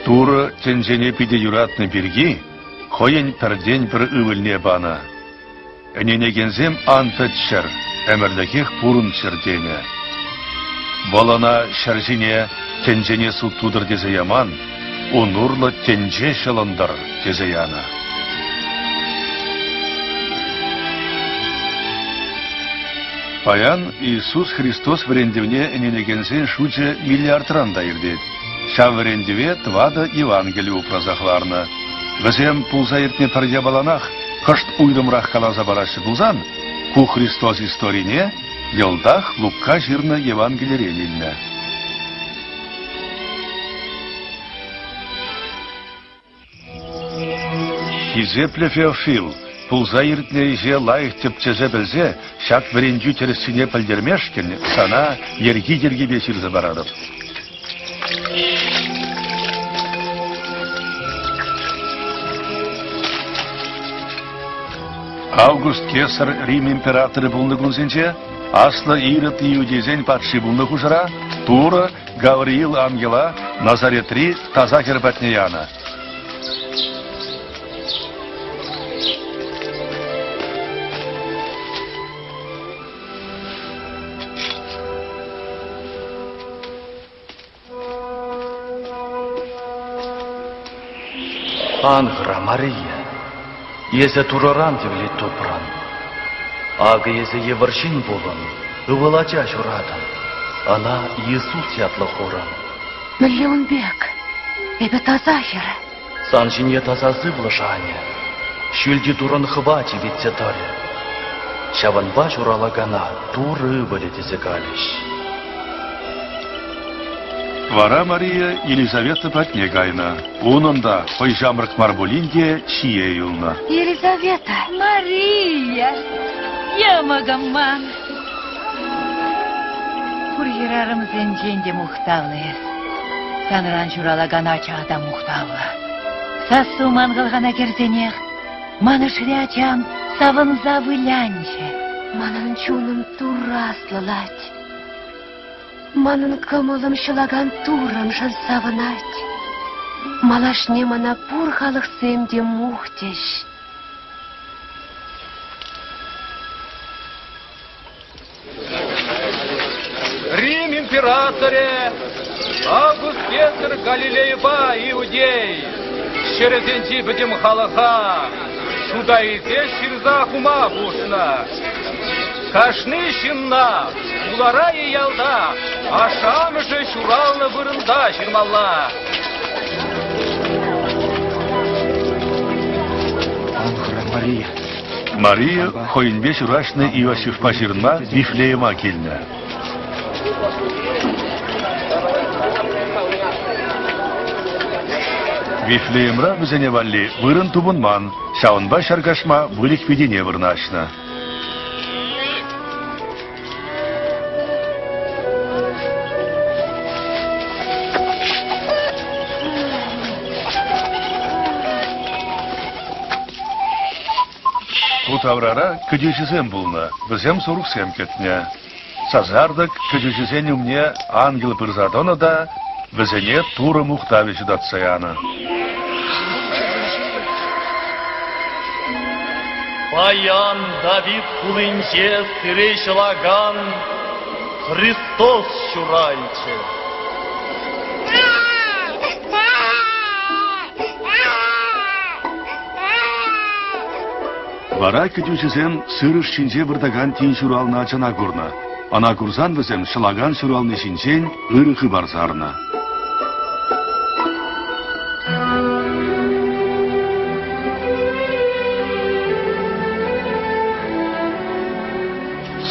Турӑ тӗнчене питӗ юратнӑ пирки хӑйӗн пӗртен-пӗр ывӑлне панӑ. Ӗненекенсем ан пӗтчӗр, ӗмӗрлӗхех пурӑнччӑр тенӗ. Вӑл ӑна ҫӗр ҫине тӗнчене суд тутӑр тесе яман, ун урлӑ тӗнче ҫӑлӑнтӑр тесе янӑ. Паян Иисус Христос вӗрентӗвне ӗненекенсен шучӗ миллиардран та иртет. Ҫав вӗрентӗве тӑватӑ Евангели упраса хӑварнӑ. Вӗсем пулса иртнӗ пӗр япаланах кӑшт уйрӑмрах каласа параҫҫӗ пулсан, ку Христос историне йӑлтах Лука ҫырнӑ Евангелирен илнӗ. Хисеплӗ Феофил, пулса иртнӗ ӗҫе лайӑх тӗпчесе пӗлсе ҫак вӗрентӳ тӗрӗссине пӗлтермешкӗн сана йӗрки-йӗркипе ҫырса паратӑп. Август Кесар Рим императорӗ пулнӑ кунсенче Аслӑ Ирод иудейсен патши пулнӑ хушӑра Турӑ Гавриил ангела Назаретри таса хӗр патне янӑ. Ан хӑра, Мария, эсӗ Турӑран тивлет тупрӑн. Акӑ эсӗ йывӑр ҫын пулӑн, ывӑл ача ҫуратӑн, ӑна Иисус ятлӑ хурӑн. Мӗнле ун пек? Эпӗ таса хӗр. Сан ҫине таса сывлӑш анӗ, ҫӳлти Туррӑн хӑвачӗ витсе тӑрӗ. Ҫавӑнпа ҫуралакана Турӑ ывӑлӗ тесе калӗҫ. Вара Мария Елизавета патне кайнӑ. Унӑн та хӑй ҫамрӑк мар пулин те ҫие юлнӑ. Елизавета! Мария! Йӑмӑкӑм ман! Пур хӗрарӑмсенчен те мухтавлӑ эс. Санран ҫуралакан ача та мухтавлӑ. Сассу ман хӑлхана кӗрсенех ман ӑшри ачам савӑнса вылянчӗ. Манӑн чунӑм Турра аслӑлать. Манӑн кӑмӑлӑм ҫӑлакан Туррӑмшӑн савӑнать. Малашне мана пур халӑхсем те мухтӗҫ. Рим императорӗ Август Кесар Галилейӑпа Иудей ҫӗрӗсенчи пӗтӗм халӑха шута илсе ҫырса хума хушнӑ. Кашни ҫынна хулара-и ялта ашшӗ-амӑшӗ ҫуралнӑ вырӑнта ҫырмалла. Мария. Мария хӑйӗнпе ҫураҫнӑ Иосифпа ҫырӑнма Вифлеема килнӗ. Вифлеемра вӗсене валли вырӑн тупӑнман, ҫавӑнпа ҫӗр каҫма выльӑх витине вырнаҫнӑ. Ку таврара кӗтӳҫӗсем пулнӑ, вӗсем сурӑхсем кӗтнӗ. Сасартӑк кӗтӳҫӗсен умне ангел пырса тӑнӑ та вӗсене Турӑ мухтавӗ ҫутатса янӑ. Паян Давид хулинче сире ҫӑлакан Христос ҫуралчӗ. Вара кӗтӳҫӗсем сырӑш ҫинче выртакан тин ҫуралнӑ ачана курнӑ. Ӑна курсан вӗсем ҫӑлакан ҫурални ҫинчен ырӑ хыпар сарнӑ.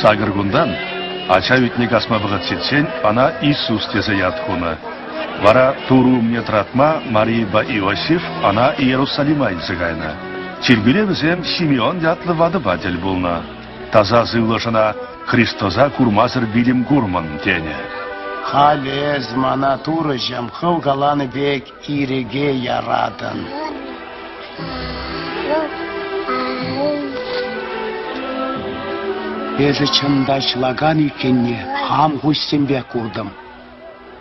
Сакӑр кунтан ача ӳтне касма вӑхӑт ҫитсен ӑна Иисус тесе ят хунӑ. Вара Турӑ умне тӑратма Марийӑпа Иосиф ӑна Иерусалима илсе кайнӑ. Чиркӳре вӗсем Симеон ятлӑ ватӑпа тӗл пулнӑ. Таса сывлӑш ӑна Христоса курмасӑр вилӗм курмӑн, тенӗ. Халӗ эс мана Турӑҫӑм хӑв каланӑ пек ирӗке яратӑн. Эсӗ чӑн та ҫӑлакан иккенне хам куҫсемпе куртӑм.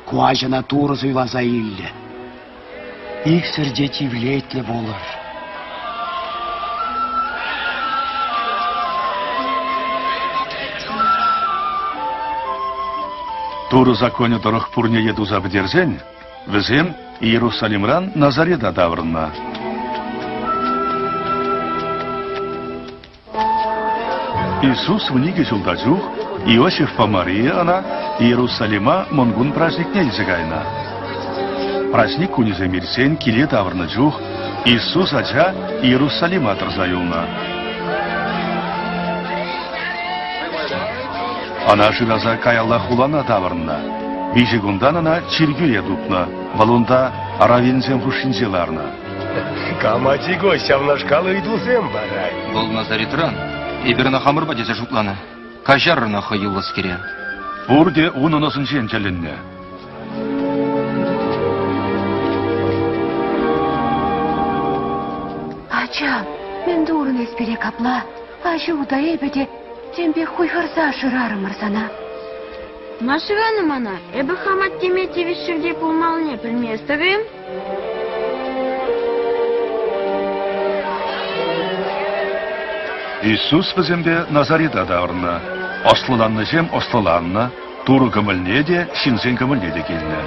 Ку ачана Турӑ суйласа илнӗ. Иксӗр те тивлетлӗ пулӑр. Турӑ законӗ тӑрӑх пурне те туса пӗтерсен, вӗсем Иерусалимран Назарета таврӑннӑ. Иисус вуникӗ ҫулта чух Иосифпа Мария ӑна Иерусалима Мӑнкун праҫникне илсе кайнӑ. Праҫник кунӗсем иртсен киле таврӑннӑ чух Иисус ача Иерусалима тӑрса юлнӑ. Ӑна шыраса каялла хулана таврӑннӑ. Виҫӗ кунтан ӑна чиркӳре тупнӑ, вӑл унта раввинсем хушшинче ларнӑ. Кам ачи ҫавнашкал ыйтусем парать? Вӑл Назаретран, эпир ӑна хамӑрпа тесе шутланӑ. Каҫарӑр ӑна хӑюллӑскере. Пурте унӑн ӑсӗнчен тӗлӗннӗ. Ачам, мӗн турӑн эс пире капла? Аҫу та эпӗ те тем пек хуйхӑрса шырарӑмӑр сана. Ма шыранӑ мана? Эпӗ хам аттеме тивӗҫ ҫӗрте пулмаллине пӗлместӗп-им? Иисус вӗсемпе Назарета таврӑннӑ. Ӑслӑланнӑҫем ӑслӑланнӑ, Турӑ кӑмӑлне те, ҫынсен кӑмӑлне те килнӗ.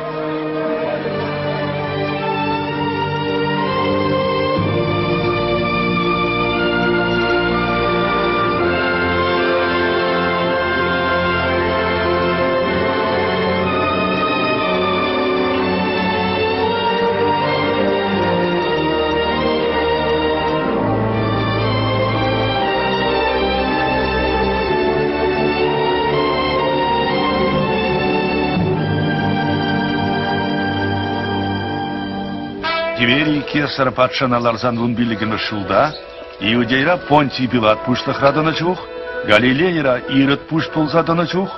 Тиверий Кесар патшана ларсан вунпиллӗкмӗш ҫулта Иудейра Понтий Пилат пуҫлӑхра тӑнӑ чух, Галилейӑра Ирод пуҫ пулса тӑнӑ чух,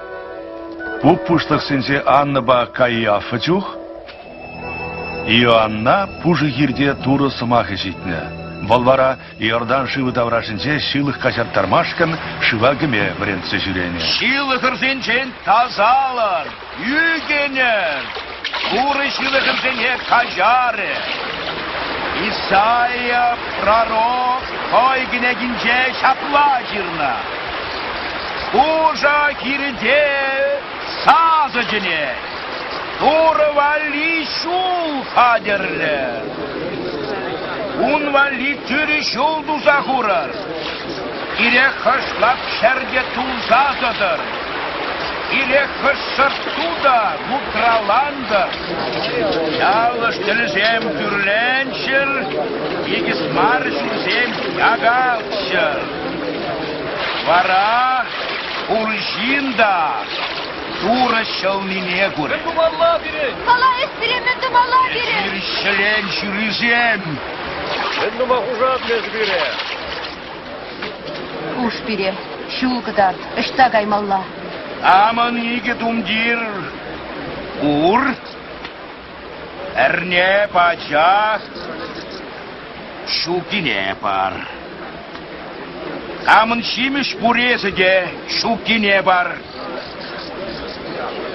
пуп пуҫлӑхсенче Аннӑпа Каиафа чух, Иоанна пушӑ хирте Турӑ сӑмахӗ ҫитнӗ. Вӑл вара Иордан шывӗ таврашӗнче ҫылӑх каҫарттармашкӑн шыва кӗме вӗрентсе ҫӳренӗ. Ҫылӑхӑрсенчен тасалӑр, ӳкӗнӗр, Турӑ ҫылӑхӑрсене каҫарӗ. Исаия пророк хӑй кӗнекинче ҫапла ҫырнӑ: Пушӑ хирте сасӑ чӗнет, Турӑ валли ҫул хатӗрлӗ. Ун валли тӳрӗ ҫул туса хурӑр. Кирек хӑш лап ҫӗрте тулса тӑтӑр. Кирек хӑш сӑрт-ту та лутралантӑр. Чалӑш тӗлӗсем тӳрленччӗр, тикӗс мар ҫулсем якалччӑр. Вара пур ҫын та Турӑ ҫӑлнине курӗ. Мӗн тумалла пирӗн? Кала эс пире мӗн тумалла пирӗн? Эсир ҫӗлен ҫурисем! Мӗн тума хушатӑн эсӗ пире? Хуш пире, ҫул кӑтарт, ӑҫта каймалла? Камӑн икӗ тумтир пур, эрне пачах ҫуккине пар. Камӑн ҫимӗҫ пур эсӗ те ҫуккине пар.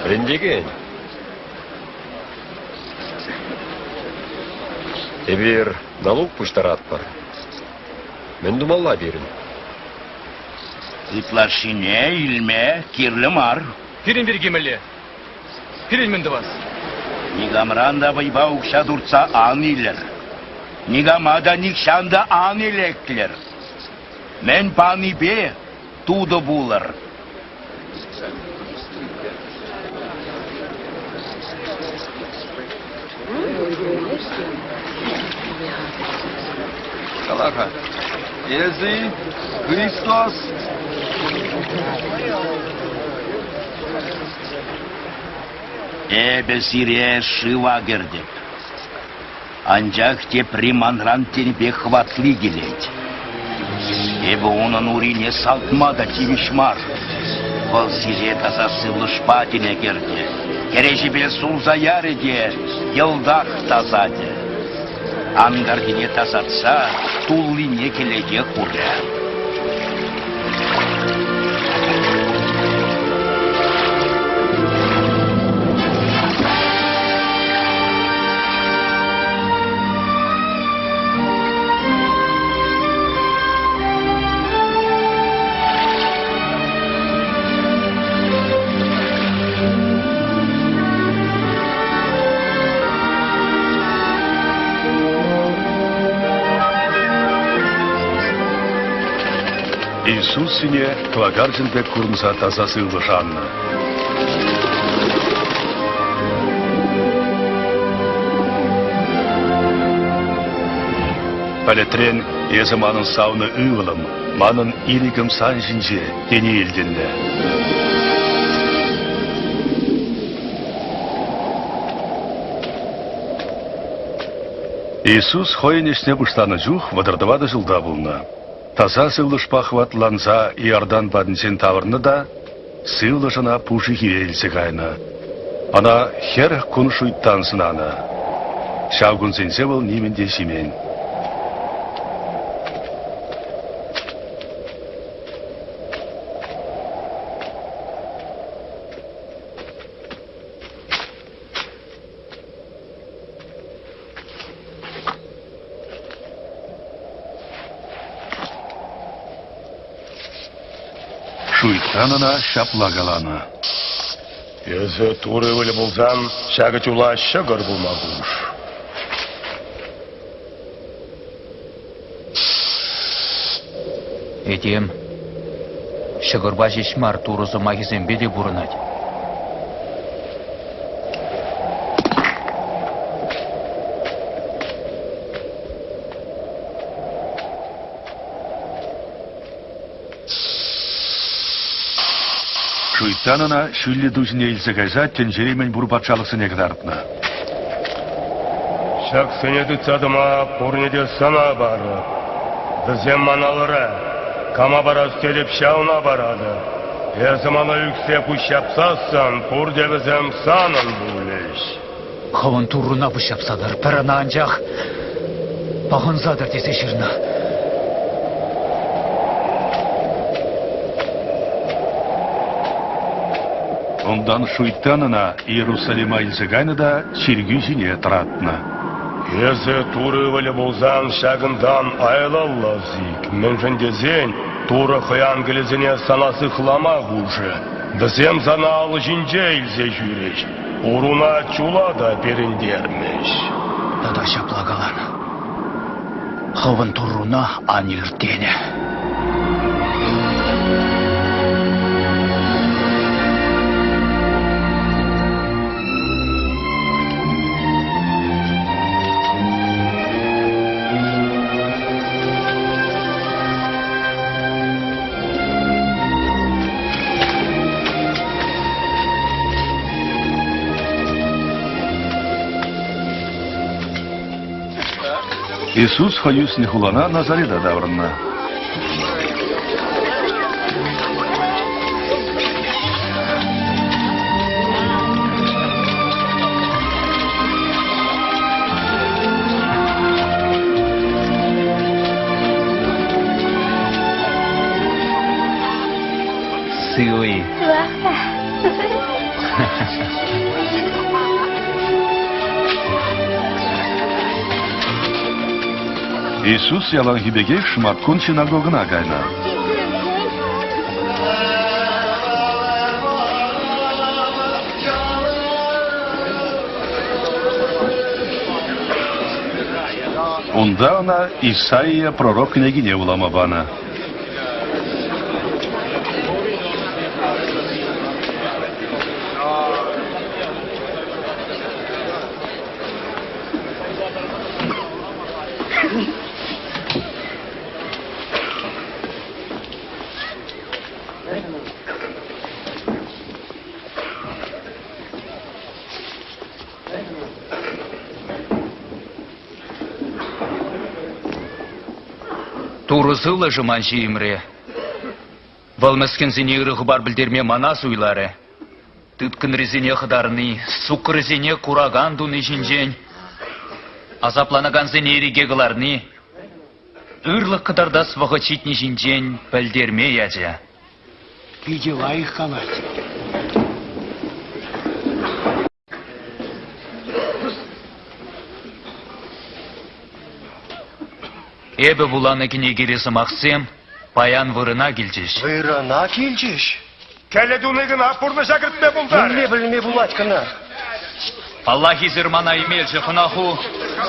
Вӗрентекен, эпир налук пуҫтаратпӑр. Мӗн тумалла пирӗн? Ытлашшине илме кирлӗ мар. Пирӗн пирки мӗнле? Пирӗн мӗн тӑвас? Никамран та вӑйпа укҫа туртса ан илӗр. Никама та нихҫан та ан элеклӗр. Мӗн панипе тутӑ пулӑр. Кала-ха, эсӗ Христос? Эпӗ сире шыва кӗртӗп. Анчах тепри манран тем пек хӑватли килет. Эпӗ унӑн урине салтма та тивӗҫ мар. Вӑл сире таса сывлӑшпа тӗне кӗртӗ, кӗреҫепе сулса ярӗ те йӑлтах тасатӗ. Анкартине тасатса туллине кӗлете хурӗ. Иисус ҫине кӑвакарчӑн пек курӑнса таса сывлӑш аннӑ. Пӗлӗтрен эсӗ манӑн савнӑ ывӑлӑм, манӑн ирӗкӗм сан ҫинче, тени илтӗннӗ. Иисус хӑйӗн ӗҫне пуҫланӑ чух 34 ҫулта пулнӑ. Таса сывлӑшпа хӑватланса Иордан патӗнчен таврӑннӑ та сывлӑш ӑна пушӑ хире илсе кайнӑ. Ӑна 40 кун шуйттан сӑнанӑ. Ҫав кунсенче вӑл нимӗн те ҫимен. Шуйттан ӑна ҫапла каланӑ: Эсӗ Турӑ ывӑлӗ пулсан ҫакӑ чула ҫӑкӑр пулма хуш. Этем ҫӑкӑрпа ҫеҫ мар Турӑ сӑмахӗсемпе те пурӑнать. Шуйттан ӑна ҫӳллӗ ту ҫине илсе кайса тӗнчери мӗнпур патшалӑхсене кӑтартнӑ. Ҫаксене тытса тӑма пурне те сана парӑп. Вӗсем ман алӑра. Кама парас тетӗп, ҫавна паратӑп. Эсӗ мана ӳксе пуҫҫапсассӑн пурте вӗсем санӑн пулӗҫ. Хӑвӑн Турруна пуҫҫапса тӑр, пӗр ӑна анчах пӑхӑнса тӑр тесе ҫырнӑ. Унтан Шуйттан ӑна Иерусалима илсе кайнӑ та чиркӳ ҫине тӑратнӑ. Эсӗ Турӑ ывӑлӗ пулсан ҫакӑнтан аялалла сик, мӗншӗн тесен Турӑ хӑй ангелӗсене сана сыхлама хушӗ. Вӗсем сана алӑ ҫинче илсе ҫӳрӗҫ, уруна чула та перӗнтермӗҫ. Тата ҫапла каланӑ: Хӑвӑн Турруна ан илӗрт тенӗ. Иисус хӑй ӳснӗ хулана Назарета таврӑннӑ. Сывӑ-и? Сывах-та. Иисус яланхи пекех шӑматкун синагогӑна кайнӑ. Унта ӑна Исаия пророк кӗнекине вулама панӑ. Турӑ сывлӑшӗ ман ҫийӗмре. Вӑл мӗскӗнсене ырӑ хыпар пӗлтерме мана суйларӗ. Тыткӑнрисене хӑтарни, суккӑрсене куракан туни ҫинчен, асапланакансене ирӗке кӑларни, ырлӑх кӑтартас вӑхӑт ҫитни ҫинчен пӗлтерме ячӗ. Питӗ лайӑх калать. Эпӗ вуланӑ кӗнекери сӑмахсем паян вырӑна килчӗҫ. Вырӑна килчӗҫ? Кӗлӗ туни кӑна пурнӑҫа кӗртме пултарӗ. Мӗнле пӗлме пулать кӑна? Паллах, эсир мана эмелҫӗ хӑнаху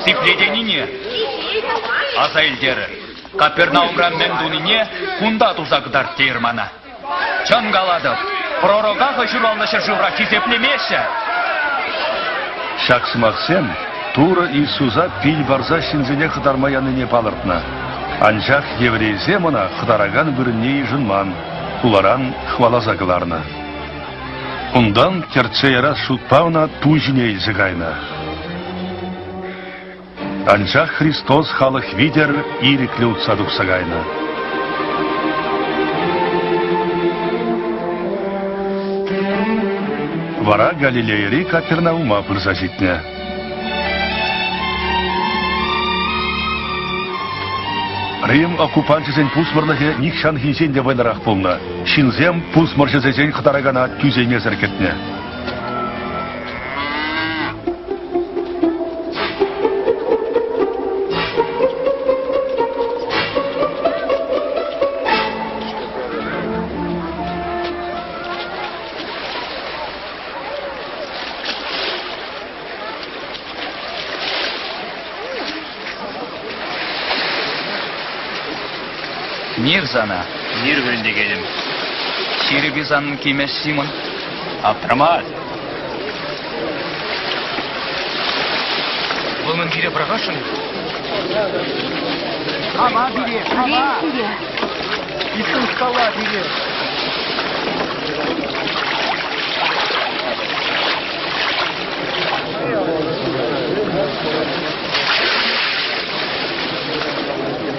сиплетенине аса илтерӗр. Капернаумра мӗн тунине кунта туса кӑтарт тейӗр мана. Чӑн калатӑп, пророка хӑй ҫуралнӑ ҫӗршывра хисеплемеҫҫӗ. Ҫак сӑмахсем Турӑ Иисуса пил парса ҫынсене хӑтарма янине палӑртнӑ. Анчах еврейсем ӑна хӑтаракан вырӑнне йышӑнман, хуларан хӑваласа кӑларнӑ. Унтан тӗртсе ярас шутпа ӑна ту ҫине илсе кайнӑ. Анчах Христос халӑх витӗр ирӗклӗ утса тухса кайнӑ. Вара Галилейӑри Капернаума пырса ҫитнӗ. Рим оккупанчӗсен пусмӑрлӑхӗ нихҫанхинчен те вӑйлӑрах пулнӑ. Ҫынсем пусмӑрҫӑсенчен хӑтаракана тӳсеймесӗр кӗтнӗ. Мир сана. Мир вӗрентекенӗм. Ҫирӗп-и санӑн кимӗ, Симон? Аптрамасть. Вӑл мӗн пире пӑрахасшӑн? Хама пире, хама! Иисус кала пире!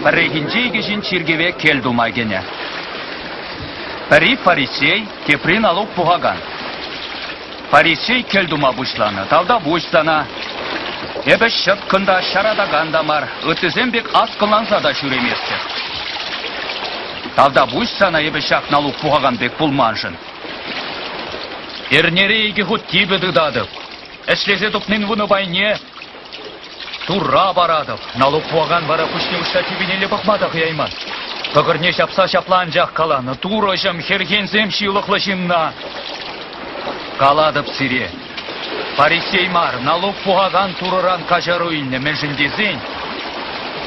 Пӗррехинче икӗ ҫын чиркӗве кӗл тума кӗнӗ. Пӗри фарисей, тепри налук пухакан. Фарисей кӗл тума пуҫланӑ. Тавтапуҫ сана. Эпӗ ҫӑткӑн та, ҫаратакан та мар, ыттисем пек аскӑнланса та ҫӳреместӗп. Тавтапуҫ сана эпӗ ҫак налук пухакан пек пулманшӑн. Эрнере икӗ хут типӗ тытатӑп. Ӗҫлесе тупнин вунӑ пайне Турра паратӑп. Налук пухакан вара куҫне уҫса тӳпенелле пӑхма та хӑяйман. Кӑкӑрне ҫапса ҫапла анчах каланӑ: Турӑҫӑм, хӗрхенсем ҫылӑхлӑ ҫынна. Калатӑп сире, фарисей мар, налук пухакан Турӑран каҫару илнӗ, мӗншӗн тесен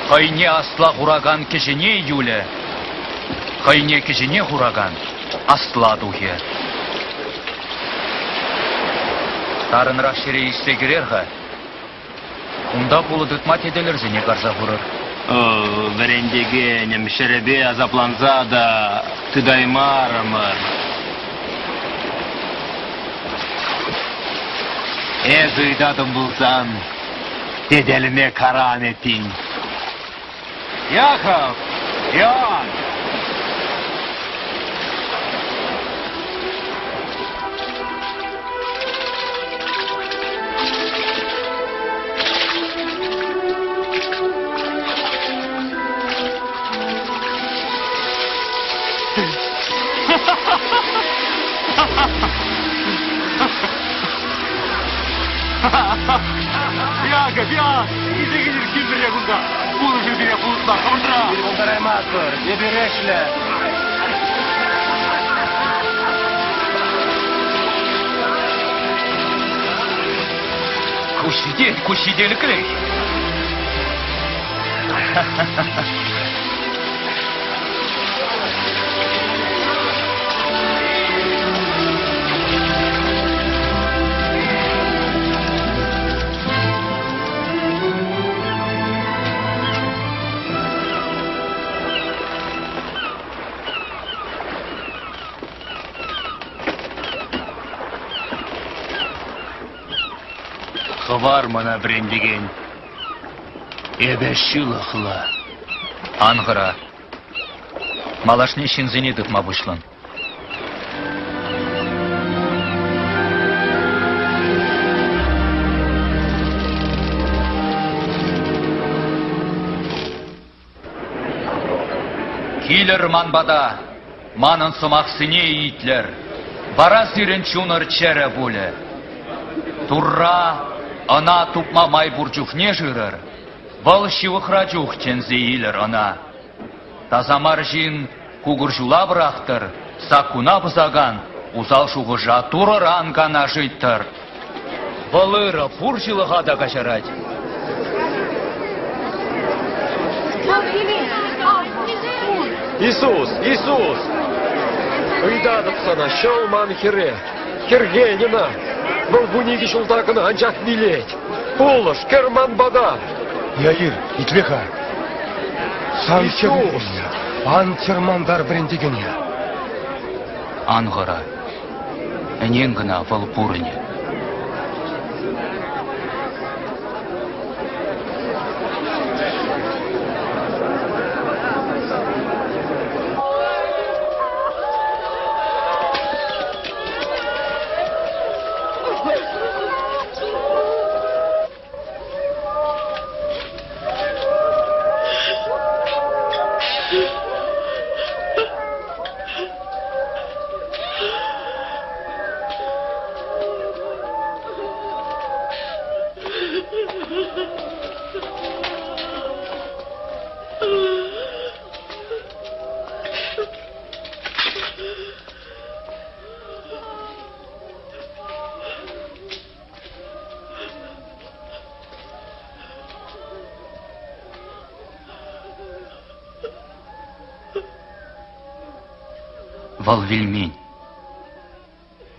хӑйне асла хуракан кӗҫӗне юлӗ, хӑйне кӗҫӗне хуракан асла тухӗ. Тарӑнрах ҫӗре ишсе кӗрер-ха. Унта пулӑ тытма тетелӗрсене карса хурӑр. Вӗрентекенӗм ҫӗрӗпе асапланса та тытаймарӑмӑр. Эсӗ ыйтатӑн пулсан, тетелӗме каран эппин. Яков! Иоанн! Яков, Иоанн! Илсе килӗр килтӗр кунта! Пулӑшӑр пире пулӑшма хӑвӑртрах! Эпир пултараймастпӑр, эпир ӗҫлӗ. Ку ҫитет, ку ҫителӗклех. Хӑвар мана вӗрентекен. Эпӗ ҫылӑхлӑ. Ан хӑра. Малашне ҫынсене тытма пуҫлӑн. Килӗр ман пата, манӑн сӑмахсене итлӗр, вара сирӗн чунӑр чӗрӗ пулӗ. Турра ӑна тупма май пур чухне шырӑр, вӑл ҫывӑхра чух чӗнсе илӗр ӑна. Таса мар ҫын кукӑр ҫула пӑрахтӑр, саккуна пӑсакан усал шухӑша Турӑран канаш ыйттӑр. Вӑл ырӑ, пур ҫылӑха та каҫарать. Вӑл килет. Иисус, Иисус! Ыйтатӑп сана, ҫӑл ман хӗре, хӗрхен ӑна. Вӑл вуникӗ ҫулта кӑна анчах вилет. Пулӑш, кӗр ман пата. Яир, итле-ха. Сан Иисус! Ан чӑрмантар вӗрентекене. Ан хӑра. Ӗнен кӑна вӑл пурӑнӗ. Вӑл вилмен.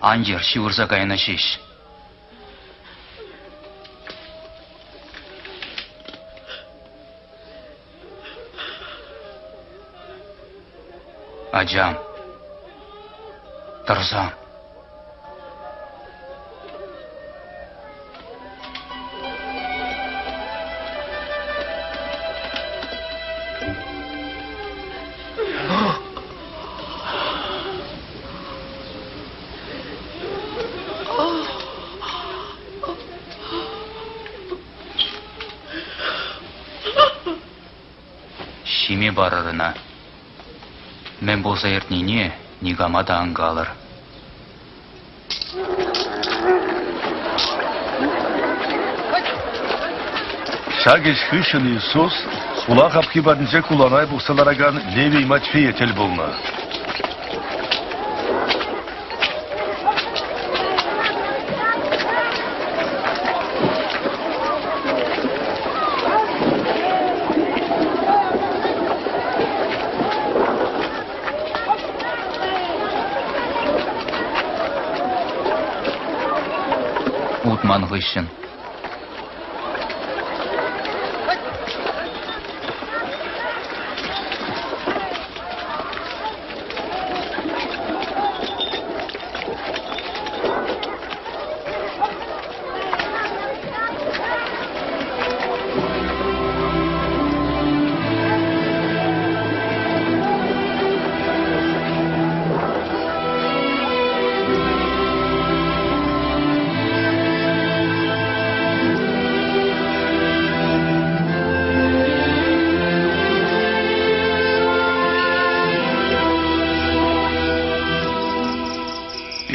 Ан йӗр, ҫывӑрса кайнӑ ҫеҫ. Ачам, тӑрсам. Ҫиме парӑр ӑна. Мӗн пулса иртнине никама та ан калӑр. Ҫак ӗҫ хыҫҫӑн Иисус хула хапхи патӗнче куланай пухса ларакан Левий Матфее тӗл пулнӑ. Утман хыҫҫӑн.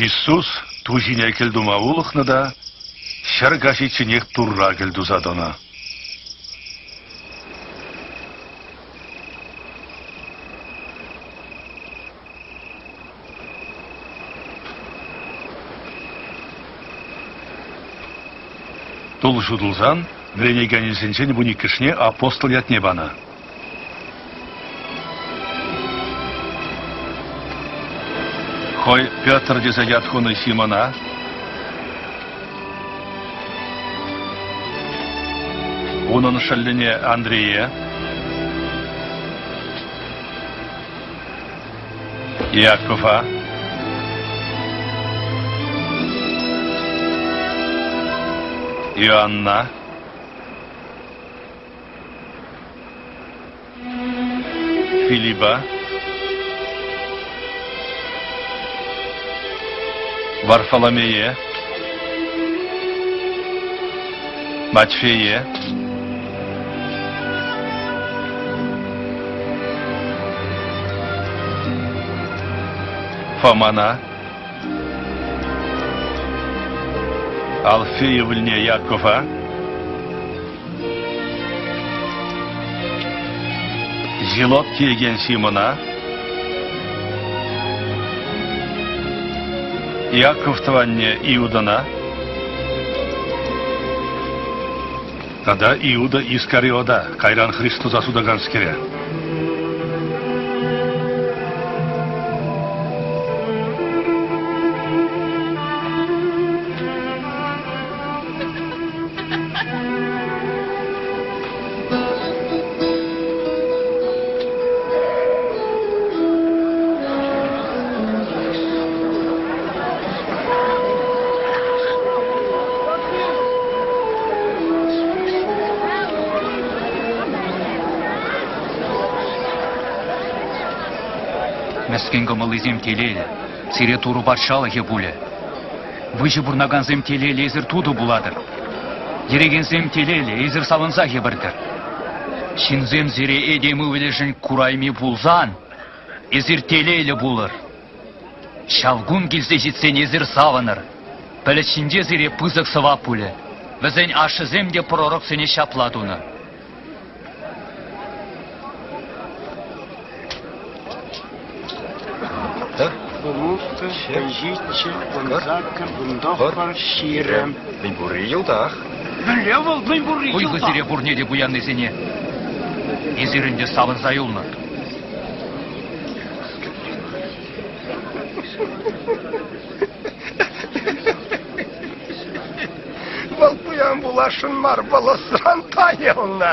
Иисус ту ҫине кӗлтума улӑхнӑ та ҫӗр каҫичченех Турра кӗлтуса тӑнӑ. Тул ҫутӑлсан вӗренекенӗсенчен вуниккӗшне апостол ятне панӑ. Хӑй Петр тесе ят хунӑ Симона, унӑн шӑллӗне Андрее, Иакова, Иоанна, Филипа, Варфоломее, Матфее, Фомана, Алфей ывӑлне Якова, Зилот теекен Симона, Иаков тӑванне Иудӑна тата Иуда Искариота, кайран Христоса сутаканскере. Мӗскӗн кӑмӑллисем телейлӗ, сире Турӑ патшалӑхӗ пулӗ. Выҫӑ пурӑнакансем телейлӗ, эсир тутӑ пулатӑр. Йӗрекенсем телейлӗ, эсир савӑнса хӗпӗртӗр. Ҫынсем сире этем ывӑлӗшӗн курайми пулсан, эсир телейлӗ пулӑр. Ҫав кун килсе ҫитсен эсир савӑнӑр. Пӗлӗт ҫинче сире пысӑк сӑвап пулӗ. Вӗсен ашшӗсем те пророксене ҫапла тунӑ. Вунулттӑ, 17, 18, 19, 20. Мӗн пурри йӑлтах. Мӗнле вӑл мӗн пурри Хуйхӑ йӑлтах? сире пурне те пуяннисене. Эсир ӗнтӗ савӑнса юлнӑ. Вӑл пуян пуласшӑн мар, вӑл ӑсран тайӑлнӑ.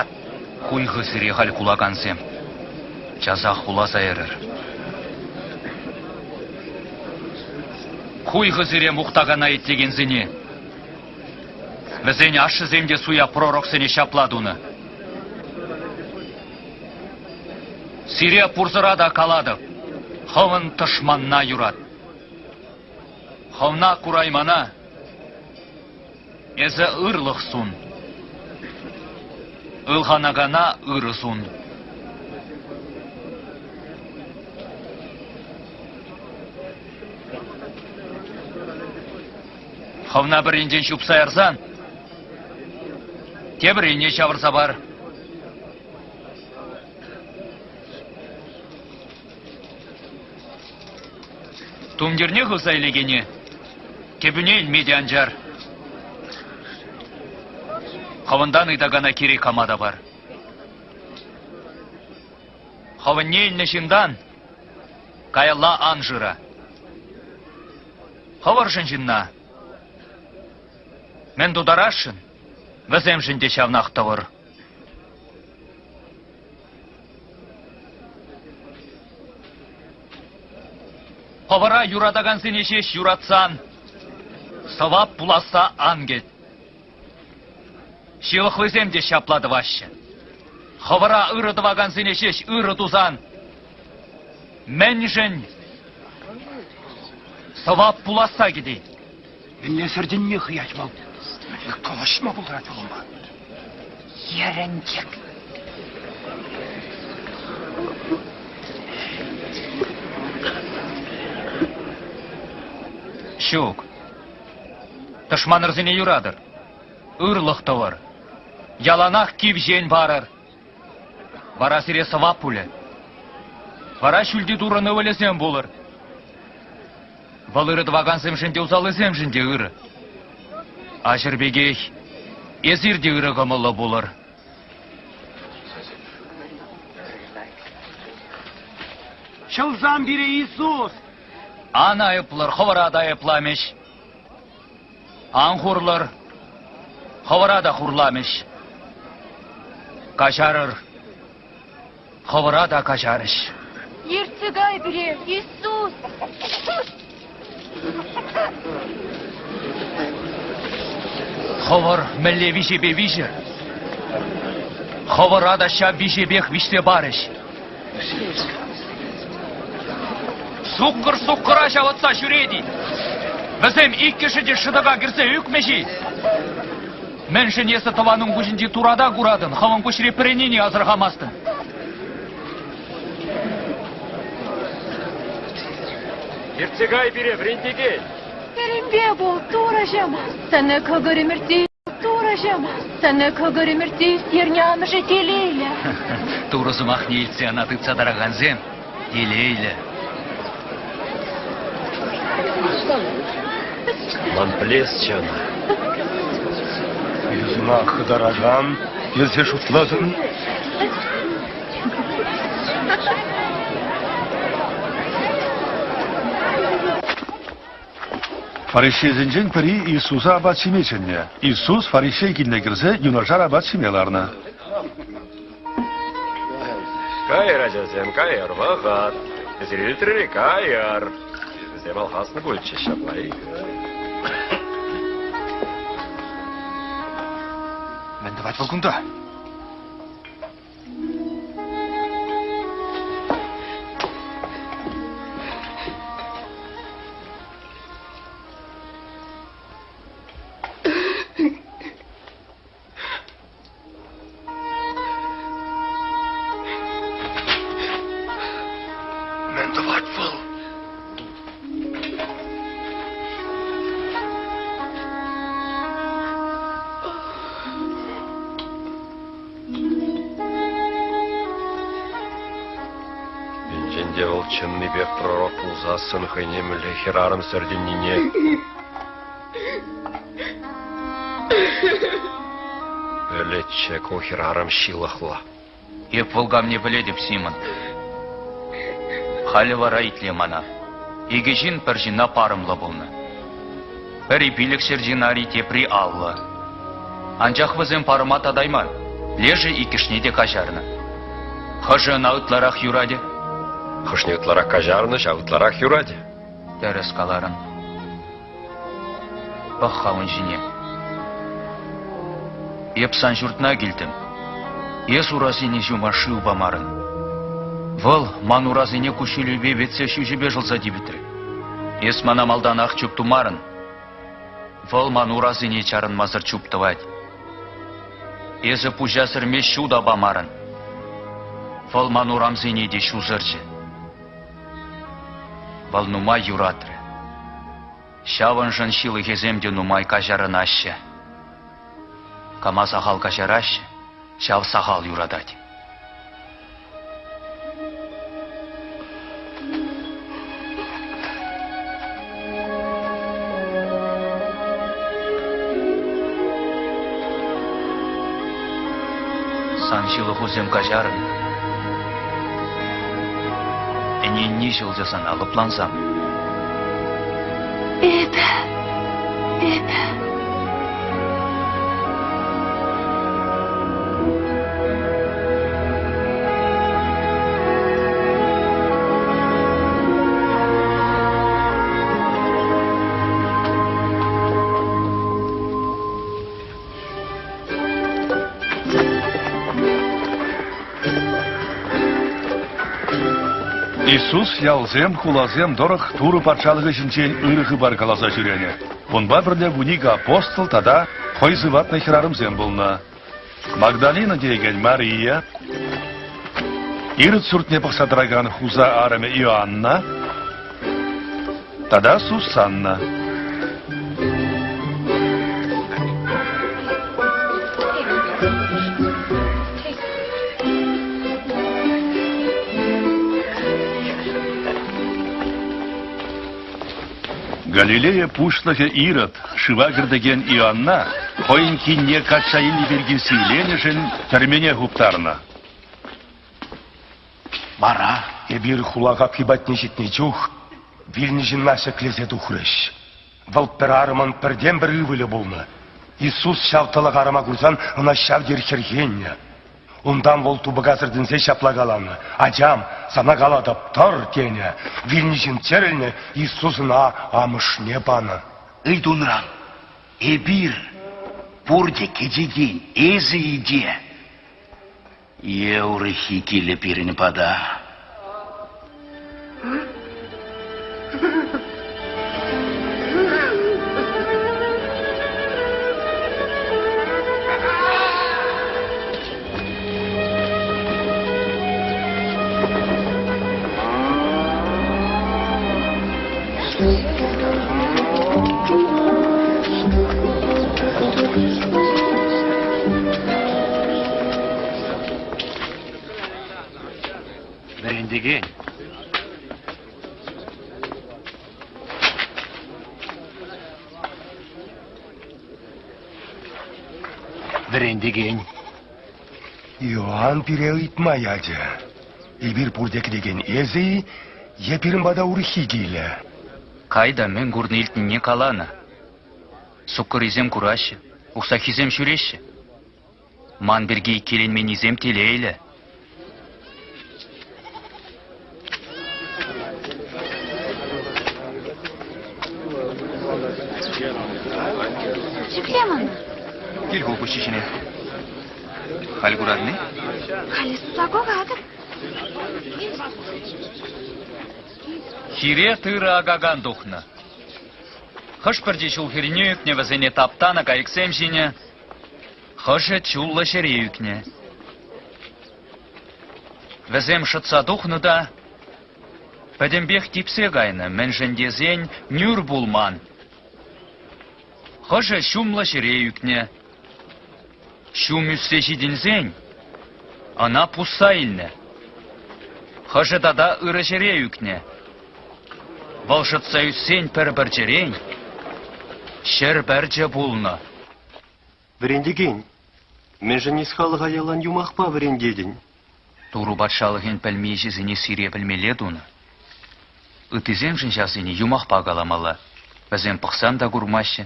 Хуйхӑ сире халь кулакансем. Часах хуласа ерӗр. Хуйхӑ сире мухтакана итлекенсене. Вӗсен ашшӗсем те суя пророксене ҫапла тунӑ. Сире пурсӑра та калатӑп, хӑвӑн тӑшманна юрат. Хӑвна кураймана эсӗ ырлӑх сун. Ылханакана ырӑ сун. Хӑвна пӗр енчен ҫупса ярсан, тепӗр енне ҫавӑрса пар. Тумтирне хывса илекене кӗпӳне илме те ан чар. Хӑвӑнтан ыйтакана кирек кама та пар. Хӑвӑнне илнӗ ҫынтан каялла ан шыра. Хӑвӑршӑн ҫынна мӗн тутарасшӑн, вӗсемшӗн те ҫавнах тӑвӑр. Хӑвӑра юратакансене ҫеҫ юратсан сӑвап пуласса ан кӗт. Ҫылӑхлисем те ҫапла тӑваҫҫӗ. Хӑвӑра ырӑ тӑвакансене ҫеҫ ырӑ тусан мӗншӗн сӑвап пуласса кӗтет? Мӗнле сӗртӗнме хӑять вӑл? Калаҫма пултарать вӑл унпа. Йӗрӗнчӗк. Ҫук. Тӑшманӑрсене юратӑр. Ырлӑх тӑвӑр. Яланах кивҫен парӑр. Вара сире сӑвап пулӗ. Вара ҫӳлти Туррӑн ывӑлӗсем пулӑр. Вӑл ырӑ тӑвакансемшӗн те усаллисемшӗн те ырӑ. Аҫӑр пекех эсир те ырӑ кӑмӑллӑ пулӑр. Ҫӑлсам пире Иисус! Ан айӑплӑр, хӑвӑра та айӑпламӗҫ. Ан хурлӑр, хӑвӑра та хурламӗҫ. Каҫарӑр, хӑвӑра та каҫарӗҫ. Ертсе кай пире, Иисус! Хӑвӑр мӗнле виҫепе виҫӗр, хӑвӑра та ҫав виҫепех виҫсе парӗҫ. Суккӑр суккӑра ҫавӑтса ҫӳрет-и? Вӗсем иккӗшӗ те шӑтӑка кӗрсе ӳкмӗҫ-и? Мӗншӗн эсӗ тӑванун куҫӗнчи турата куратӑн, хӑвӑн куҫри пӗренене асӑрхамастӑн? Ертсе кай пире, вӗрентекен! Пирӗнпе пул, Турӑҫӑм! Сана кӑкӑр ӗмӗрте, Турӑҫӑм! Сана кӑкӑр ӗмӗрте ӳстернӗ амӑшӗ телейлӗ! Турӑ сӑмахне илтсе ӑна тытса тӑракансем телейлӗ. Ман пӗлесчӗ ӑна. Юсуна хытаракан тесе шутлатӑн? Фарисейсенчен пӗри Иисуса апат ҫиме чӗннӗ. Иисус фарисей килне кӗрсе юнашар апат ҫиме ларнӑ. Кайӑр, ачасем, кайӑр, вӑхӑт. Эсир илтрӗр-и? Кайӑр. Вӗсем алхаснӑ пулчӗҫ ҫапла-и? Мӗн тӑвать вӑл кунта? Енчен те вӑл чӑннипех пророк пулсассӑн хӑйне мӗнле хӗрарӑм сӗртӗннине пӗлетчӗ ку хӗрарӑм ҫылӑхлӑ. Эп вӑл камне пӗлетӗп, Симон. Халӗ вара итле мана. Икӗ ҫын пӗр ҫынна парӑмлӑ пулнӑ. Пӗри 500 динари, тепри 50. Анчах вӗсем парӑма татайман. Лешӗ иккӗшне те каҫарнӑ. Хӑшӗ ӑна ытларах юратӗ? Хӑшне ытларах каҫарнӑ, ҫав ытларах юратӗ. Тӗрӗс каларӑн. Пӑх-ха ун ҫине. Эп сан ҫуртна килтӗм. Эс урасене ҫума шыв памарӑн. Вӑл ман урасене куҫҫулӗпе ветсе ҫӳҫӗпе шӑлса типӗтрӗ. Эс мана малтанах чуп тумарӑн. Вӑл ман урасене чарӑнмасӑр чуп тӑвать. Эсӗ пуҫа сӗрме ҫу та памарӑн. Вӑл ман урамсене те ҫу сӗрчӗ. Вӑл нумай юратрӗ. Ҫавӑншӑн ҫылӑхӗсем те нумай каҫарӑнаҫҫӗ. Кама сахал каҫараҫҫӗ, ҫав сахал юратать. Сан ҫылӑхусем каҫарӑн. Ӗненни ҫӑлчӗ сана, лӑплансам. Эпӗ, эпӗ. Иисус ялсем, хуласем тӑрӑх Турӑ Патшалӑхӗ ҫинчен ырӑ хыпар каласа ҫӳренӗ. Унпа пӗрле вуникӗ апостол тата хӑй сыватнӑ хӗрарӑмсем пулнӑ. Магдалина теекен Мария, Ирод суртне пӑхса тӑракан Хуса арӑмӗ Иоанна тата Сусанна. Галилея пуҫлӑхӗ Ирод шыва кӗртекен Иоанна хӑйӗн кинне качча илнӗ пирки сивленӗшӗн тӗрмене хуптарнӑ. Вара эпир хула хапхи патне ҫитнӗ чух вилнӗ ҫынна ҫӗклесе тухрӗҫ. Вӑл пӗр арӑмӑн пӗртен-пӗр ывӑлӗ пулнӑ. Иисус ҫав тӑлӑх арӑма курсан ӑна ҫав тери хӗрхеннӗ. Унтан вӑл тупӑка сӗртӗнсе ҫапла каланӑ: «Ачам, сана калатӑп, тӑр!» тенӗ. Вилнӗ ҫын чӗрӗлнӗ, Иисус ӑна амӑшне панӑ. Ыйтунран эпир пурте кӗтекен эсӗ-и те Е урӑххи килӗ пирӗн пата. Вӗрентекен. Вӗрентекен. Иоанн пире ыйтма ячӗ. Эпир пурте кӗтекен эсӗ-и е пирӗн пата урӑххи килӗ? Кай та мӗн курни-илтнине каланӑ. Суккӑррисем кураҫҫӗ, уксаххисем ҫӳреҫҫӗ. Ман пирки иккӗленменнисем телейлӗ. Ҫӗкле мана. Кил хулпуҫҫи ҫине. Халь куратни? Халь Иисуса куратӑп. Хире тырӑ акакан тухнӑ. Хӑш-пӗрчи ҫул хӗррине ӳкнӗ, вӗсене таптанӑ кайӑксем ҫинӗ. Хӑшӗ чуллӑ ҫӗре ӳкнӗ. Вӗсем шӑтса тухнӑ та пӗтӗмпех типсе кайнӑ, мӗншӗн тесен нӳр пулман. Хӑшӗ ҫумлӑ ҫӗре ӳкнӗ. Ҫум ӳссе ҫитӗнсен ӑна пусса илнӗ. Хӑшӗ тата ырӑ ҫӗре ӳкнӗ. Вӑл шӑтса ӳссен пӗр пӗрчӗрен ҫӗр пӗрчӗ пулнӑ. Вӗрентекен, мӗншӗн эс халӑха ялан юмахпа вӗрентетӗн? Турӑ патшалӑхӗн пӗлми ӗҫӗсене сире пӗлмелле тунӑ. Ыттисемшӗн ҫавсене юмахпа каламалла. Вӗсем пӑхсан та курмаҫҫӗ,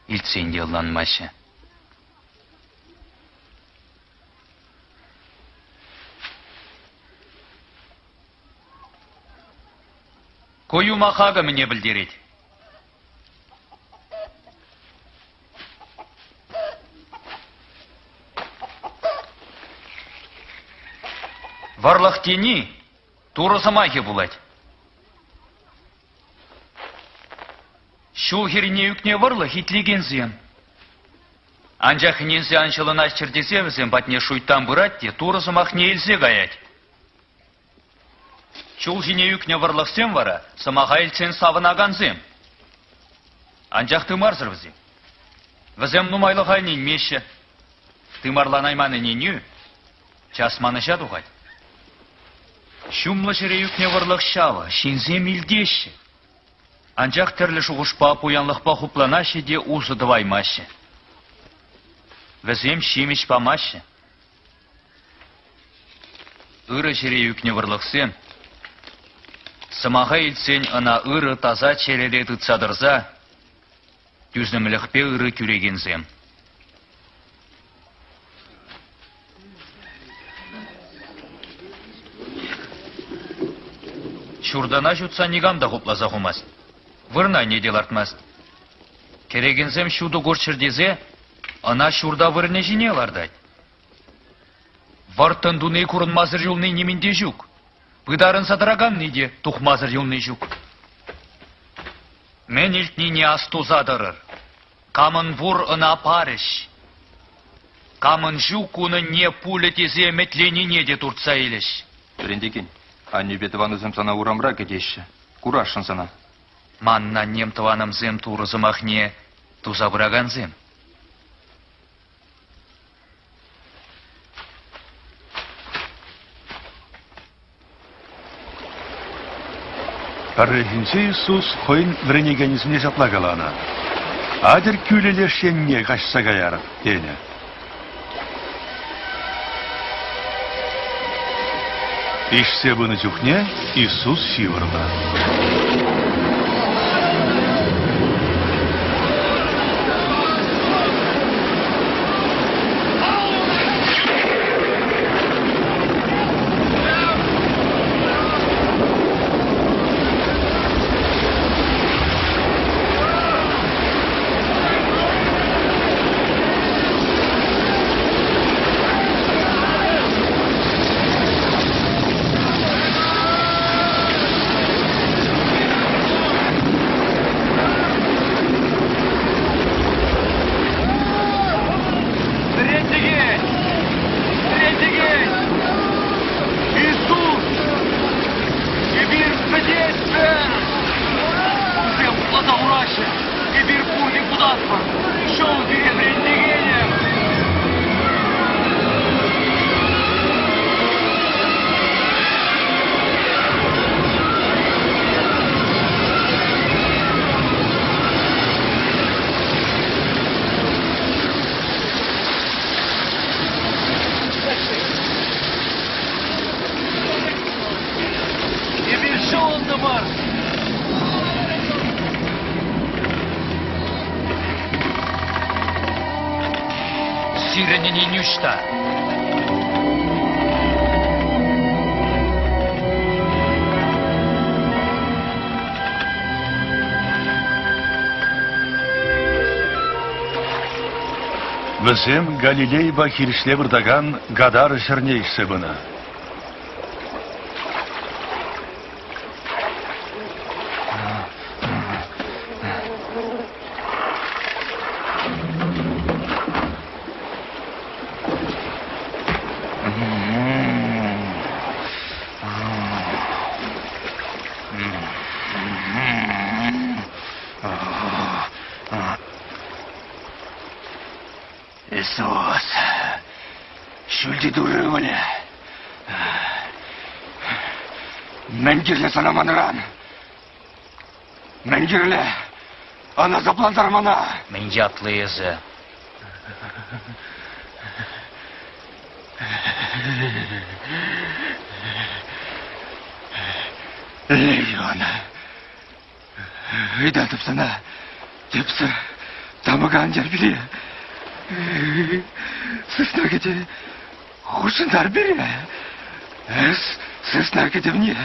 илтсен те ӑнланмаҫҫӗ. Ку юмах акӑ мӗне пӗлтерет. Вӑрлӑх тени Турӑ сӑмахӗ пулать. Ҫул хӗррине ӳкнӗ вӑрлӑх итлекенсем. Анчах ӗненсе ан ҫӑлӑнаҫчӑр тесе вӗсем патне шуйттан пырать те Турӑ сӑмахне илсе каять. Чул ҫине ӳкнӗ вӑрлӑхсем вара сӑмаха илтсен савӑнакансем. Анчах тымарсӑр вӗсем. Вӗсем нумайлӑха ӗненмеҫҫӗ. Тымарланайман ӗненӳ час манӑҫа тухать. Ҫумлӑ ҫӗре ӳкнӗ вӑрлӑх ҫавӑ, ҫынсем илтеҫҫӗ. Анчах тӗрлӗ шухӑшпа, пуянлӑхпа хупланаҫҫӗ те усӑ тӑваймаҫҫӗ. Вӗсем ҫимӗҫ памаҫҫӗ. Ырӑ ҫӗре ӳкнӗ вӑрлӑхсем сӑмаха илтсен ӑна ырӑ, таса чӗрере тытса тӑрса тӳсӗмлӗхпе ырӑ кӳрекенсем. Ҫуртана ҫутса никам та хупласа хумасть, вырӑн айне те лартмасть. Кӗрекенсем ҫутӑ курччӑр тесе ӑна ҫурта вырӑнӗ ҫине лартать. Вӑрттӑн туни курӑнмасӑр юлни нимӗн те ҫук. Пытарӑнса тӑраканни те тухмасӑр юлни ҫук. Мӗн илтнине астуса тӑрӑр. Камӑн пур, ӑна парӗҫ. Камӑн ҫук, унӑнне пулӗ тесе ӗмӗтленине те туртса илӗҫ. Вӗрентекен, аннӳпе тӑванусем сана урамра кӗтеҫҫӗ. Курасшӑн сана. Манӑн аннем тӑванӑмсем Турӑ сӑмахне туса пыракансем. Пӗррехинче Иисус хӑйӗн вӗренекенӗсене ҫапла каланӑ: «Атьӑр кӳлӗ леш енне каҫса каяр», тенӗ. Ишсе пынӑ чухне Иисус ҫывӑрнӑ. Вӗрентекен! Вӗрентекен! Иисус! Эпир пӗтетпӗр! Вӗсем хупласа хураҫҫӗ. Эпир пурте путатпӑр. Ҫӑл пире вӗрентекенӗм! Эпир ҫӑлӑнтӑмӑр! Сирӗн ӗненӳ ӑҫта? Вӗсем Галилейӑпа хирӗҫле выртакан Гадар ҫӗрне ишсе пынӑ. Иисус, ҫӳлти Турӑ ывӑлӗ. Мӗн кирлӗ сана манран? Мӗн кирлӗ? Ан асаплантар мана! Мӗн ятлӑ эсӗ? Легион. Ыйтатӑп сана, тӗпсӗр тамӑка ан яр пире. Сысна кӗтӗ, хутшӑнтар пире. Эс сысна кӗтӗвне.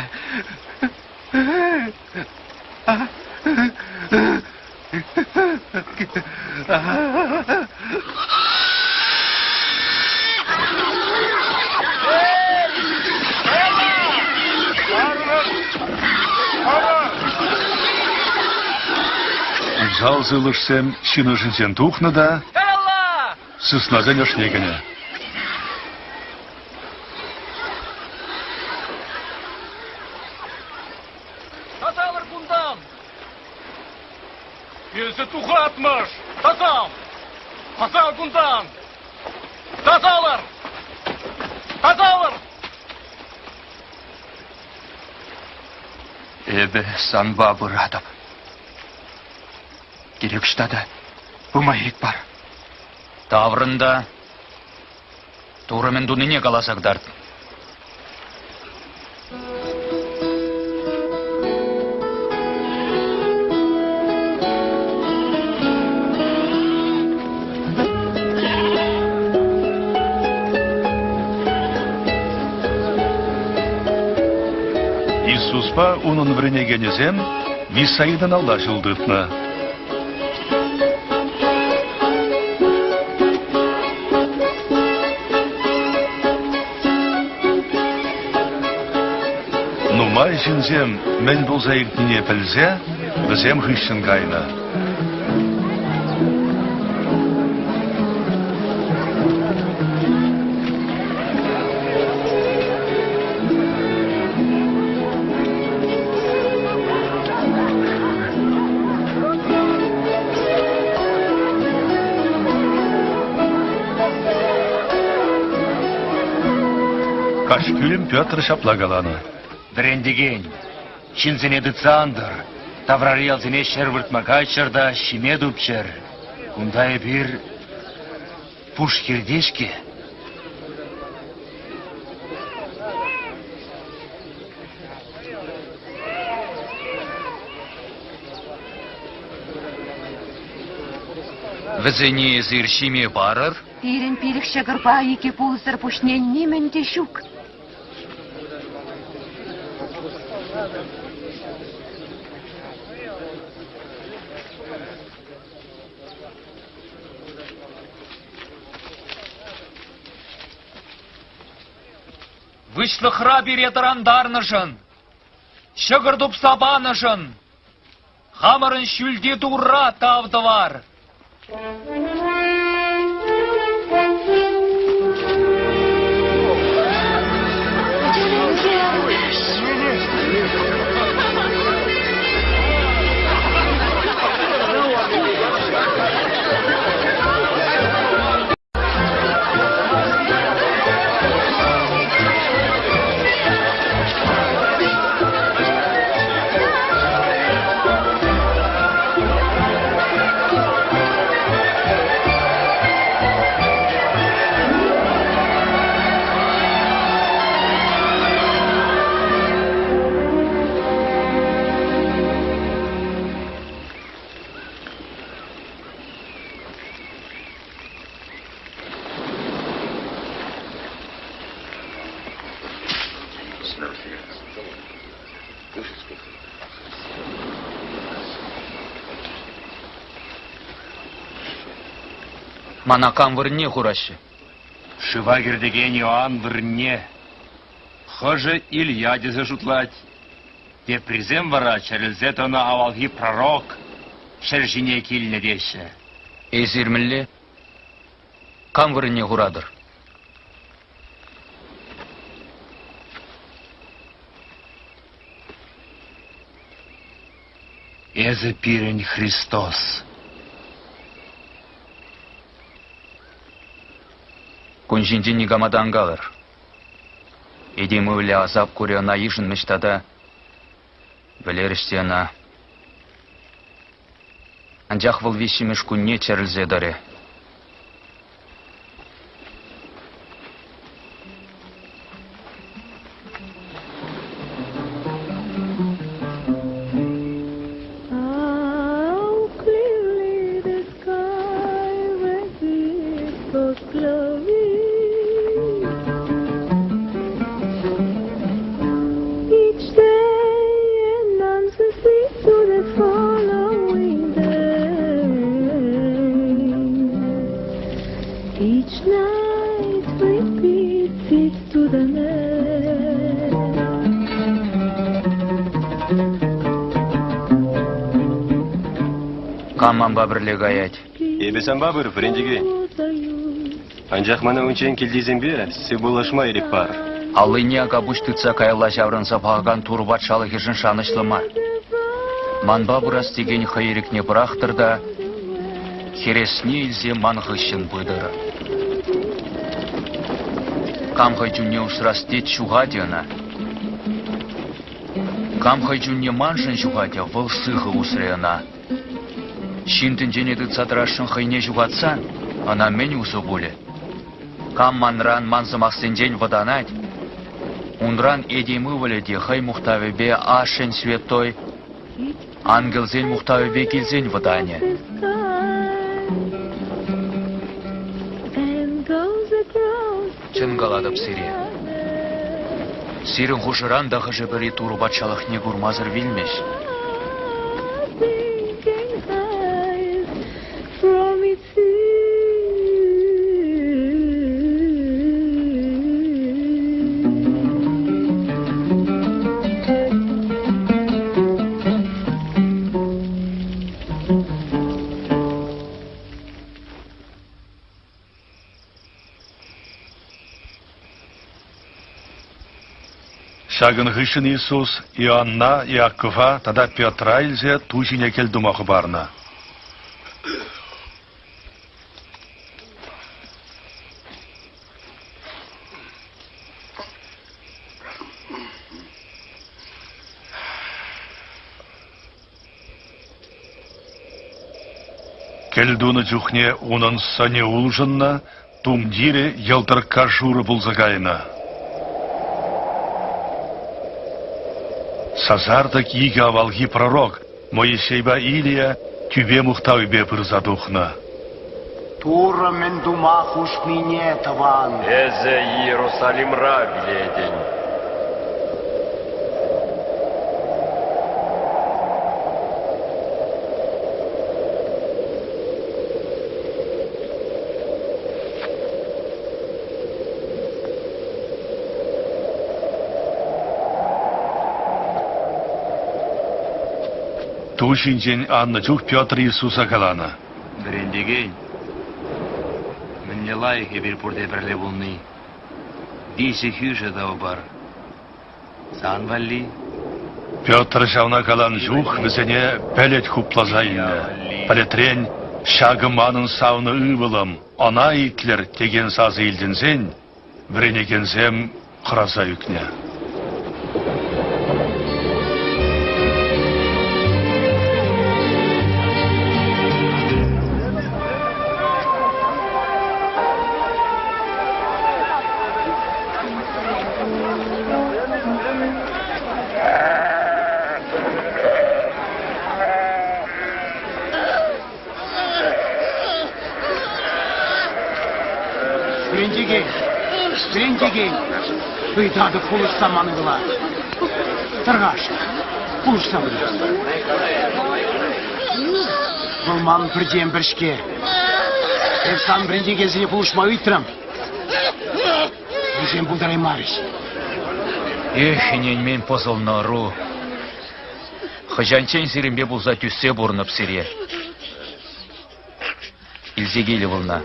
Усал сывлӑшсем ҫын ӑшӗнчен тухнӑ та сыснасен ӑшне кӗнӗ. Тасалӑр кунтан! Эсӗ тухатмӑш! Тасал! Тасал кунтан! Тасалӑр! Тасалӑр! Эпӗ санпа пыратӑп. Кирек ӑҫта та пыма ирӗк пар. Таврӑн та Турӑ мӗн тунине каласа кӑтарт. Иисуспа унӑн вӗренекенӗсем Виссаидӑналла ҫул тытнӑ. Нумай ҫынсем мӗн пулса иртнине пӗлсе вӗсем хыҫҫӑн кайнӑ. Каҫкӳлӗм Петр ҫапла каланӑ. Вӗрентекен, ҫынсене тытса ан тӑр, таврари ялсене ҫӗр выртма кайччӑр та ҫиме тупчӑр. Кунта эпир пуш хирте-ҫке. Вӗсене эсир ҫиме парӑр. Пирӗн пилӗк ҫӑкӑрпа икӗ пулӑсӑр пуҫне нимӗн те ҫук. Выҫлӑхра пире тӑрантарнӑшӑн, ҫӑкӑр тупса панӑшӑн хамӑрӑн ҫӳлти Турра тав тӑвар. Мана кам вырӑнне хураҫҫӗ? Шыва кӗртекен Иоанн вырӑнне хӑшӗ Илья тесе шутлать, теприсем вара чӗрӗлсе тӑнӑ авалхи пророк ҫӗр ҫине килнӗ теҫҫӗ. Эсир мӗнле? Кам вырӑнне хуратӑр? Эсӗ пирӗн Христос. Кун ҫинчен никама та ан калӑр. Этем ывӑлӗ асап курӗ ӑна йышӑнмӗҫ тата. Вӗлерӗҫ те ӑна. Анчах вӑл виҫҫӗмӗш кунне чӗрӗлсе тӑрӗ. How clearly the sky with its glory. Each day announces it to the following day. Each night repeats it to the next. Кам манпа пӗрле каять? Эпӗ санпа пырӑп, вӗрентекен. Анчах мана унччен килтисемпе сывпуллашма ирӗк пар. Аллине акапуҫ тытса каялла ҫаврӑнса пӑхакан Турӑ патшалӑхӗшӗн шанӑҫлӑ мар. Манпа пырас текен хӑй ирӗкне пӑрахтӑр та хӗресне илсе ман хыҫҫӑн пытӑр. Кам хӑй чунне усрас тет, ҫухатӗ ӑна. Кам хӑй чунне маншӑн ҫухатӗ, вӑл сыхӑ усрӗ ӑна. Ҫын тӗнчене тытса тӑрасшӑн хӑйне ҫухатсан, ӑна мӗн усӑ пулӗ? Кам манран, ман сӑмахсенчен вӑтанать, унран этем ывӑлӗ те хӑй мухтавӗпе ашшӗн святой ангелсен мухтавӗпе килсен вӑтанӗ. Чӑн калатӑп сире, сирӗн хушӑран та хӑшӗ-пӗри Турӑ патшалӑхне курмасӑр вилмӗҫ. Ҫакӑн хыҫҫӑн Иисус Иоанна, Иакова тата Петра илсе ту ҫине кӗлтума хӑпарнӑ. Кӗлтунӑ чухне унӑн сӑнӗ улшӑннӑ, тумтирӗ йӑлтӑркка шурӑ пулса кайнӑ. Сасартӑк икӗ авалхи пророк, Моисейпа Илия, тӳпе мухтавӗпе пырса тухнӑ. Турӑ мӗн тума хушнине тӑван. Эсӗ Иерусалимра вилетӗн. Ту ҫинчен аннӑ чух Петр Иисуса каланӑ. Вӗрентекен, мӗнле лайӑх эпир пурте пӗрле пулни. Виҫӗ хӳшӗ тӑвӑпӑр. Сан валли. Петр ҫавна каланӑ чух вӗсене пӗлӗт хупласа илнӗ. Пӗлӗтрен «Ҫакӑ манӑн савнӑ ывӑлӑм, ӑна итлӗр» текен сасӑ илтӗнсен вӗренекенсем хӑраса ӳкнӗ. Вӗрентекен, вӗрентекен, ыйтатӑп пулӑшса ман ывӑла. Тархасшӑн, пулӑшса пыр. Вӑл ман пӗртен-пӗр-ҫке. Эп сан вӗрентекенсене пулӑшма ыйтрӑм. Вӗсем пултараймарӗҫ. Эх, ӗненмен пӑсӑлнӑ ӑру. Хӑҫанччен сирӗнпе пулса тӳссе пурӑнӑп сире. Илсе килӗ вӑлна.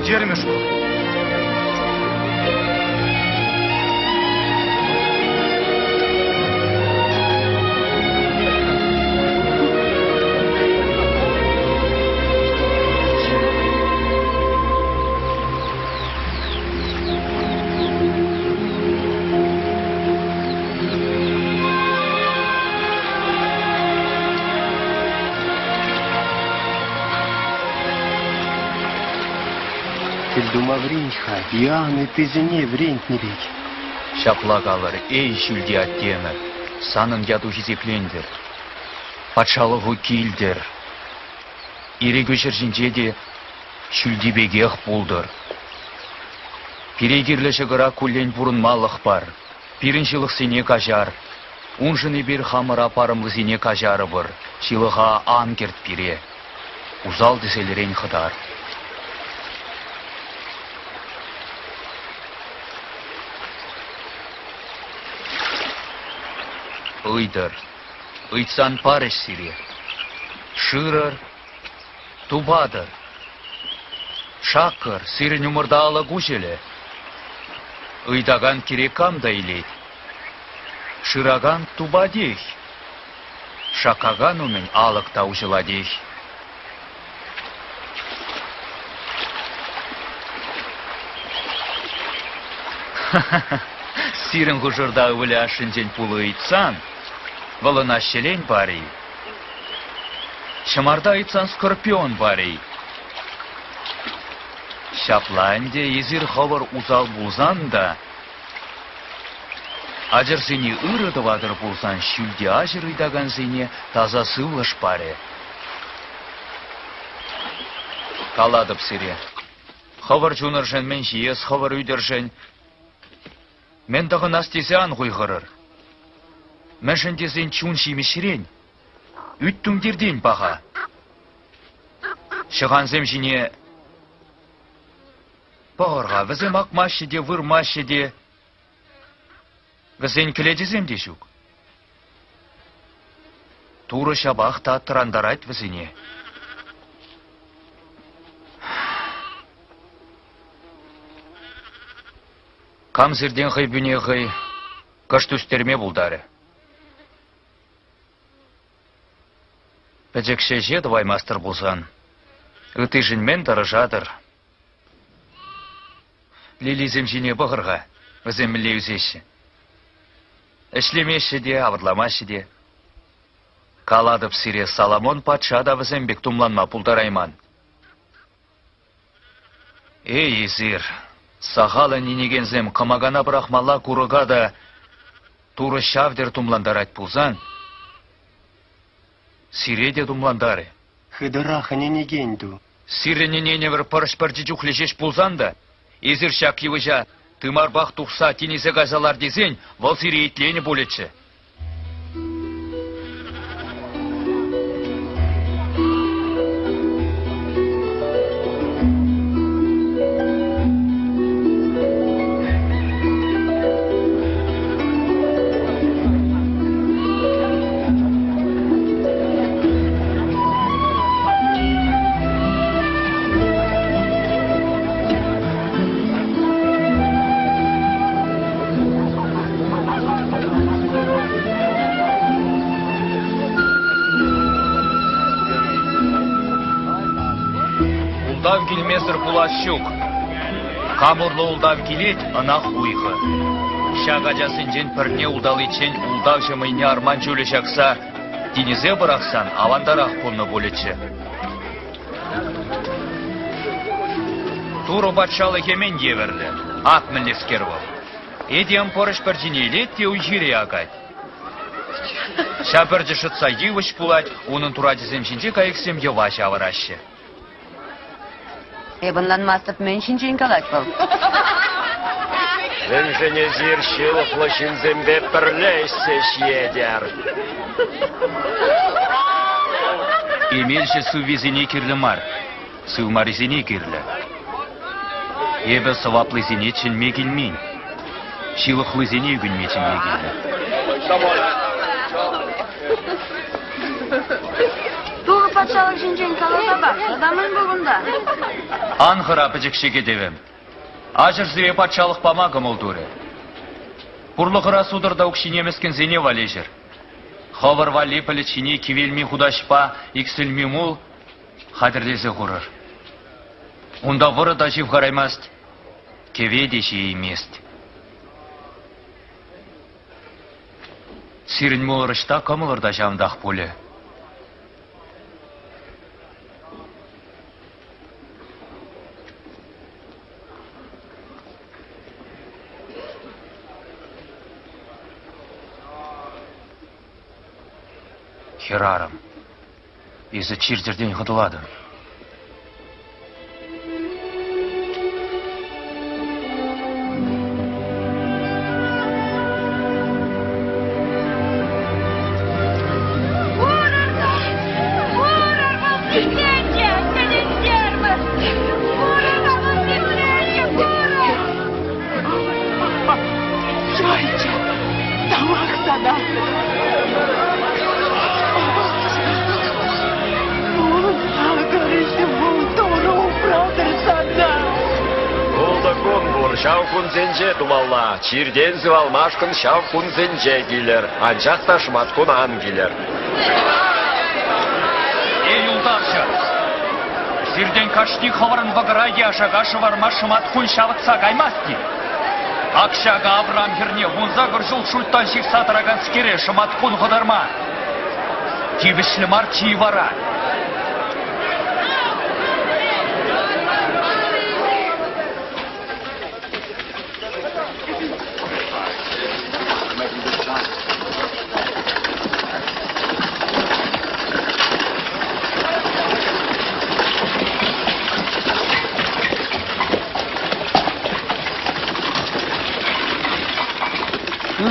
Тӗлӗнтермӗш вӑл. Кӗлтума вӗрент-ха, Иоанн ыттисене вӗрентнӗ пек. Ҫапла калӑр, эй, ҫӳлти аттемӗр, санӑн яту хисеплентӗр. Патшалӑху килтӗр. Ирӗкӳ ҫӗр ҫинче те ҫӳлти пекех пултӑр. Пире кирлӗ ҫӑкӑра куллен пурӑнмалӑх пар, пирӗн ҫылӑхсене каҫар. Уншӑн эпир хамӑра парӑмлисене каҫарӑпӑр, ҫылӑха ан кӗрт пире. Усал тӗселрен хӑтар. Ыйтӑр, ыйтсан парӗҫ сире. Шырӑр, тупатӑр. Шаккӑр, сирӗн умӑрта алӑк уҫӑлӗ. Ыйтакан кирек кам та илет. Шыракан тупатех. Шаккакан умӗн алӑк та уҫӑлатех. Сирӗн хушӑрта ывӑлӗ ашшӗнчен пулӑ ыйтсан, вӑл ӑна ҫӗлен парӗ-и? Ҫӑмарта ыйтсан скорпион парӗ-и? Ҫапла ӗнтӗ эсир хӑвӑр усал пулсан та ачӑрсене ырӑ тӑватӑр пулсан ҫӳлти аҫӑр ыйтакансене таса сывлӑш парӗ. Калатӑп сире, хӑвӑр чунӑршӑн мӗн ҫиес, хӑвӑр ӳтӗршӗн мӗн тӑхӑнас тесе ан хуйхӑрӑр. Мӗншӗн тесен чун ҫимӗҫрен, ӳт тумтиртен паха. Ҫӑхансем ҫине пӑхӑр-ха, вӗсем акмаҫҫӗ те, вырмаҫҫӗ те, вӗсен кӗлечӗсем те ҫук. Турӑ ҫапах та тӑрантарать вӗсене. Кам сиртен хӑй пӳне хӑй кӑшт ӳстерме пултарӗ. Пӗчӗк ҫӗҫе тӑваймастӑр пулсан, ыттишӗн мӗн тӑрӑшатӑр? Лилисем ҫине пӑхӑр-ха, вӗсем мӗнле ӳсеҫҫӗ. Ӗҫлемеҫҫӗ те, авӑрламаҫҫӗ те. Калатӑп сире, Соломон патша та вӗсем пек тумланма пултарайман. Эй, эсир, сахал ӗненекенсем кӑмакана пӑрахмалла курӑка та Турӑ ҫав тер тумлантарать пулсан, сире те тумлантарӗ. Хытӑрах ӗненекен ту. Сирӗн ӗненӗвӗр пӑрӑҫ пӗрчи чухлӗ ҫеҫ пулсан та, эсир ҫак йывӑҫа тымарпах тухса тинӗсе кайса лар тесен, вӑл сире итленӗ пулӗччӗ. Ултав килмесӗр пулас ҫук. Кам урлӑ ултав килет, ӑна хуйхӑ. Ҫак ачасенчен пӗрне улталиччен ултавҫӑ мӑйне арман чулӗ ҫакса тинӗсе пӑрахсан авантарах пулнӑ пулӗччӗ. Турӑ патшалӑхӗ мӗн евӗрлӗ? Ак мӗнлескер вӑл. Этем пӑрӑҫ пӗрчине илет те уй-хире акать. Ҫав пӗрчӗ шӑтса йывӑҫ пулать, унӑн турачӗсем ҫинче кайӑксем йӑва ҫавӑраҫҫӗ. Эп ӑнланмастӑп, мӗн ҫинчен калать вӑл? Мӗншӗн эсир ҫылӑхлӑ ҫынсемпе пӗрле ӗҫсе ҫиетӗр? Эмелҫӗ сыввисене кирлӗ мар, сывмарисене кирлӗ. Эпӗ сӑваплисене чӗнме килмен, ҫылӑхлисене ӳкӗнме чӗнме килнӗ. Турӑ. патшалӑх ҫинчен каласа пар, тата мӗн пур кунта? Ан хӑра, пӗчӗкҫӗ кӗтӗвӗм. Аҫӑр сире патшалӑх пама кӑмӑл турӗ. Пурлӑхӑра сутӑр та укҫине мӗскӗнсене валеҫӗр. Хӑвӑр валли пӗлӗт ҫине кивелми хутаҫпа иксӗлми мул хатӗрлесе хурӑр. Унта вӑрӑ та ҫывхараймасть, кӗве те ҫиеймест. Сирӗн мулӑр ӑҫта, кӑмӑлӑр та ҫавӑнтах пулӗ. Хӗрарӑм, эсӗ чир-чӗртен хӑтӑлатӑн. Курӑр, вӑл сисленчӗ, тӗлӗнтермӗш! Курӑр-ха, вӑл сисленчӗ, курӑр! Сывалчӗ, тавах сана! Пулса вӑл Турӑ упратӑр сана! Ултӑ кун пур, ҫав кунсенче тумалла. Чиртен сывалмашкӑн ҫав кунсенче килӗр, анчах та шӑматкун ан килӗр. Эй, юлташҫӑ! Сиртен кашни хӑвӑрӑн вӑкӑра е ашака шӑварма шӑматкун ҫавӑтса каймасть-и? Ак ҫакӑ Авраам хӗрне 18 ҫул шуйттан ҫыхса тӑраканскере шӑматкун хӑтарма тивӗҫлӗ марччӗ-и вара?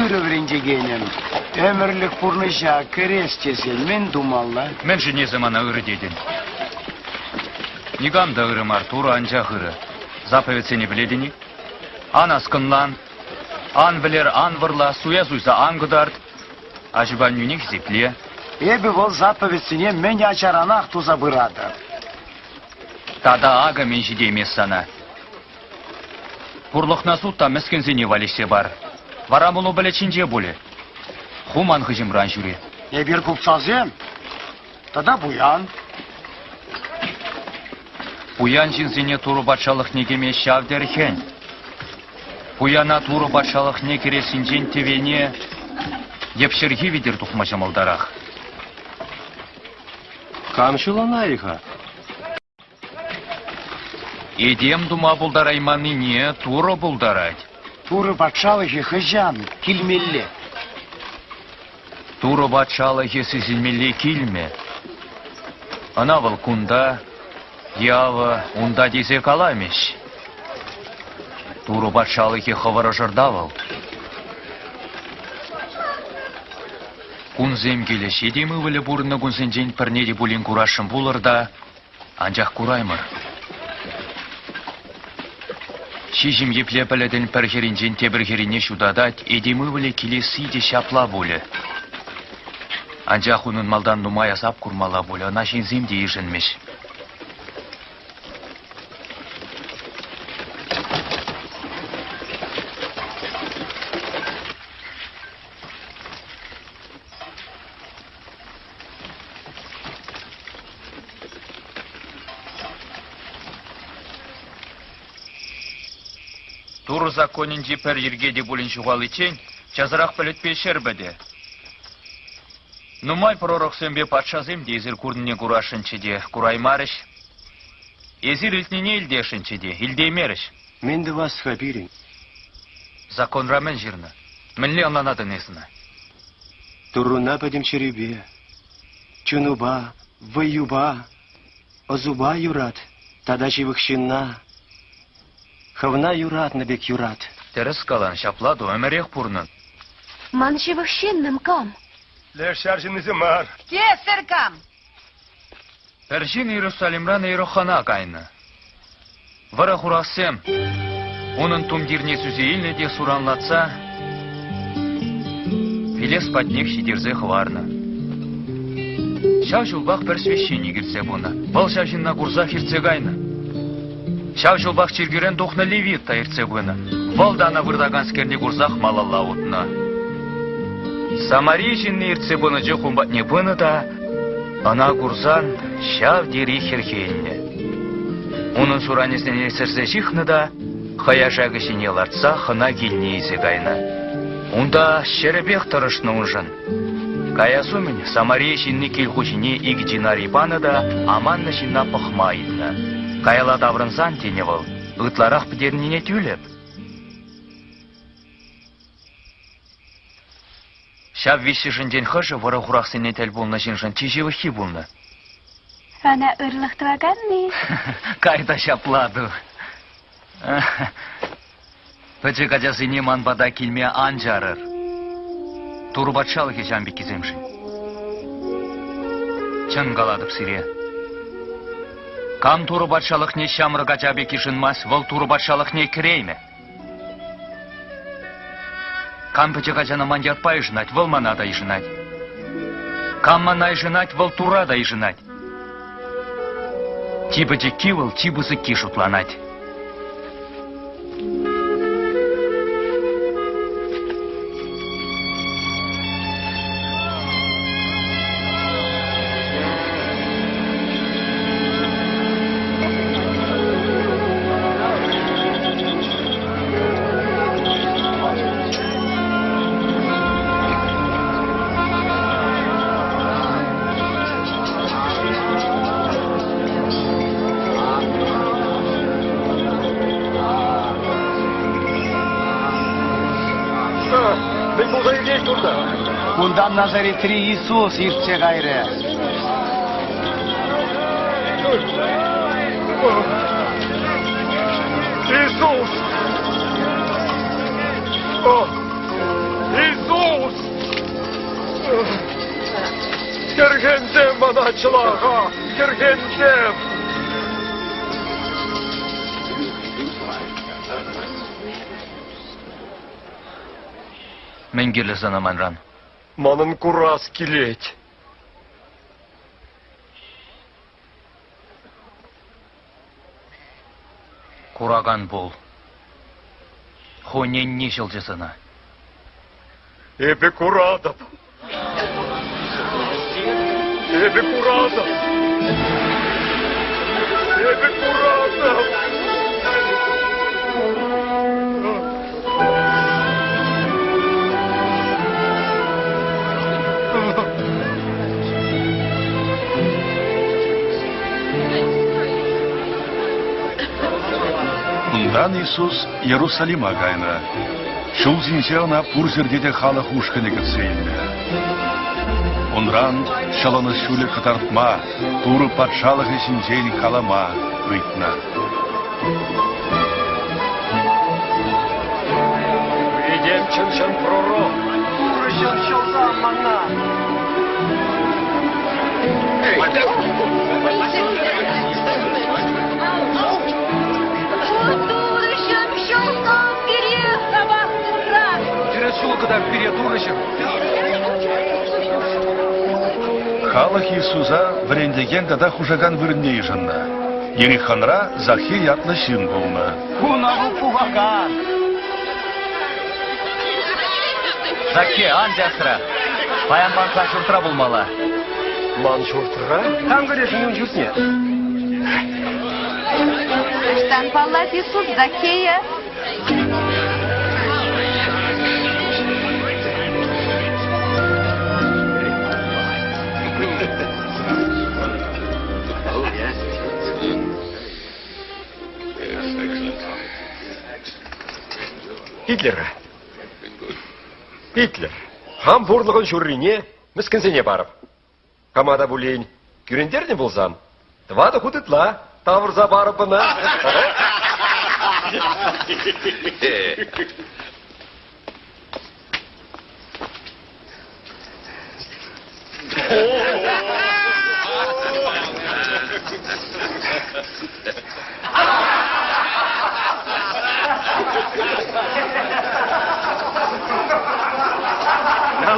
Ырӑ вӗрентекенӗм, ӗмӗрлӗх пурнӑҫа кӗрес тесен мӗн тумалла? Мӗншӗн эсӗ мана ырӑ тетӗн? Никам та ырӑ мар, Турӑ анчах ырӑ. Заповедьсене пӗлетӗн-и? Ан аскӑнлан, ан вӗлер, ан вӑрла, суя суйса ан кӑтарт, аҫупа аннӳне хисепле. Эпӗ вӑл заповедьсене мӗн ачаранах туса пыратӑп. Тата акӑ мӗн ҫитеймест сана. Пурлӑхна сут та мӗскӗнсене валеҫсе пар. Вара мулу пӗлӗт ҫинче пулӗ. Ху ман хыҫӑмран ҫӳре. Эпир купцасем тата пуян. Пуян ҫынсене Турӑ патшалӑхне кӗме ҫав тери хӗн. Пуяна Турӑ патшалӑхне кӗрессинчен тӗвене йӗпҫӗрхи витӗр тухма ҫӑмӑлтарах. Кам ҫулланайӗ-ха? Этем тума пултарайманнине Турӑ пултарать. Турӑ патшалӑхӗ хӑҫан килмелле? Турӑ патшалӑхӗ сисӗнмелле килмӗ. Ӑна вӑл кунта, е авӑ унта тесе каламӗҫ. Турӑ патшалӑхӗ хӑвӑр ӑшӑрта вӑл. Кунсем килӗҫ, этем ывӑлӗ пурӑннӑ кунсенчен пӗрне те пулин курасшӑн пулӑр та, анчах кураймӑр. Ҫиҫӗм епле пӗлӗтӗн пӗр хӗрринчен тепӗр хӗррине ҫутатать, этем ывӑлӗ килесси те ҫапла пулӗ. Анчах унӑн малтан нумай асап курмалла пулӗ, ӑна ҫынсем те йышӑнмӗҫ. Турӑ законӗнчи пӗр йӗрке те пулин ҫухаличчен часрах пӗлӗтпе ҫӗр пӗтӗ. Нумай пророксемпе патшасем те эсир курнине курасшӑнччӗ те кураймарӗҫ. Эсир илтнине илтесшӗнччӗ те илтеймерӗҫ. Мӗн тӑвас-ха пирӗн? Законра мӗн ҫырнӑ? Мӗнле ӑнланатӑн эс ӑна? Турруна пӗтӗм чӗрӳпе, чунупа, вӑййупа, ӑсупа юрат тата ҫывӑх ҫынна хӑвна юратнӑ пек юрат. Тӗрӗс калан, ҫапла ту, ӗмӗрех пурнӑн. Ман ҫывӑх ҫыннӑм кам? Леш ҫар ҫыннисем мар. Кесарь кам? Пӗр ҫын Иерусалимран Иерохана кайнӑ. Вӑрӑ-хурахсем унӑн тумтирне сӳсе илнӗ те суранлатса вилес патнех ҫитерсе хӑварнӑ. Ҫав ҫулпах пӗр священник иртсе пынӑ. Вӑл ҫав ҫынна курсах иртсе кайнӑ. Ҫав ҫулпах чиркӳрен тухнӑ левит та иртсе пынӑ. Вӑл та ӑна выртаканскерне курсах малалла утнӑ. Самари ҫынни иртсе пынӑ чух ун патне пынӑ та ӑна курсан ҫав тери хӗрхеннӗ. Унӑн суранӗсене сӗрсе ҫыхнӑ та хӑй ашакӗ ҫине лартса хӑна килне илсе кайнӑ. Унта ҫӗрӗпех тӑрӑшнӑ уншӑн. Каяс умӗн Самария ҫынни кил хуҫине икӗ динари панӑ та аманнӑ ҫынна пӑхма ыйтнӑ. Каялла таврӑнсан, тенӗ вӑл, ытларах пӗтернине тӳлӗп. Ҫав виҫҫӗшӗнчен хӑшӗ вӑрӑ-хурахсене тӗл пулнӑ ҫыншӑн чи ҫывӑххи пулнӑ? Ӑна ырлӑх тӑваканни. Кай та ҫапла ту. Пӗчӗк ачасене ман пата килме ан чарӑр. Турӑ патшалӑхӗ ҫам пеккисемшӗн. Чӑн калатӑп сире. Кам Турӑ патшалӑхне ҫамрӑк ача пек йышӑнмасть, вӑл Турӑ патшалӑхне кӗреймӗ. Кам пӗчӗк ачана ман ятпа йышӑнать, вӑл мана та йышӑнать. Кам мана йышӑнать, вӑл Турра та йышӑнать. Чи пӗчӗкки вӑл чи пысӑкки шутланать. Мӗн пулса иртет кунта? Кунтан Назаретри Иисус иртсе кайрӗ. Иисус! Иисус! Хӗрхенсем мана чӑлаха! Хӗрхенсем! Мӗн кирлӗ сана манран? Манӑн курас килет. Куракан пул. Ху ненни ҫӑлчӗ сана. Эпӗ куратӑп. Эпӗ куратӑп. Эпӗ куратӑп. Унтан Иисус Иерусалима кайнӑ. Ҫул ҫинче ӑна пур ҫӗрте те халӑх ушкӑнӗ кӗтсе илнӗ. Унран ҫӑлӑнӑҫ ҫулӗ кӑтартма, Турӑ Патшалӑхӗ ҫинчен калама ыйтнӑ. Этем чӑн-чӑн пророк. Турӑҫӑм ҫӑлсам мана. Турӑҫӑм ҫӑлсам пире, тавах Турра. Тӗрӗс ҫул кӑтарт пире, Турӑҫӑм. Халӑх Иисуса вӗрентекен тата хушакан вырӑнне йышӑннӑ. Иерихонра Захей ятлӑ ҫын пулнӑ. Хунаву пухакан! Закке, ан часра. Паян ман сан ҫуртра пулмалла. Ман ҫуртра? Кам кӗрешӗн ун ҫуртне? Ӑҫтан паллать Иисус Закея? Итлӗр-ха. Итлӗр. Хам пурлӑхӑн ҫуррине мӗскӗнсене парӑп. Кама та пулин кӳрентернӗ пулсан, тӑватӑ хут ытла тавӑрса парӑп ӑна.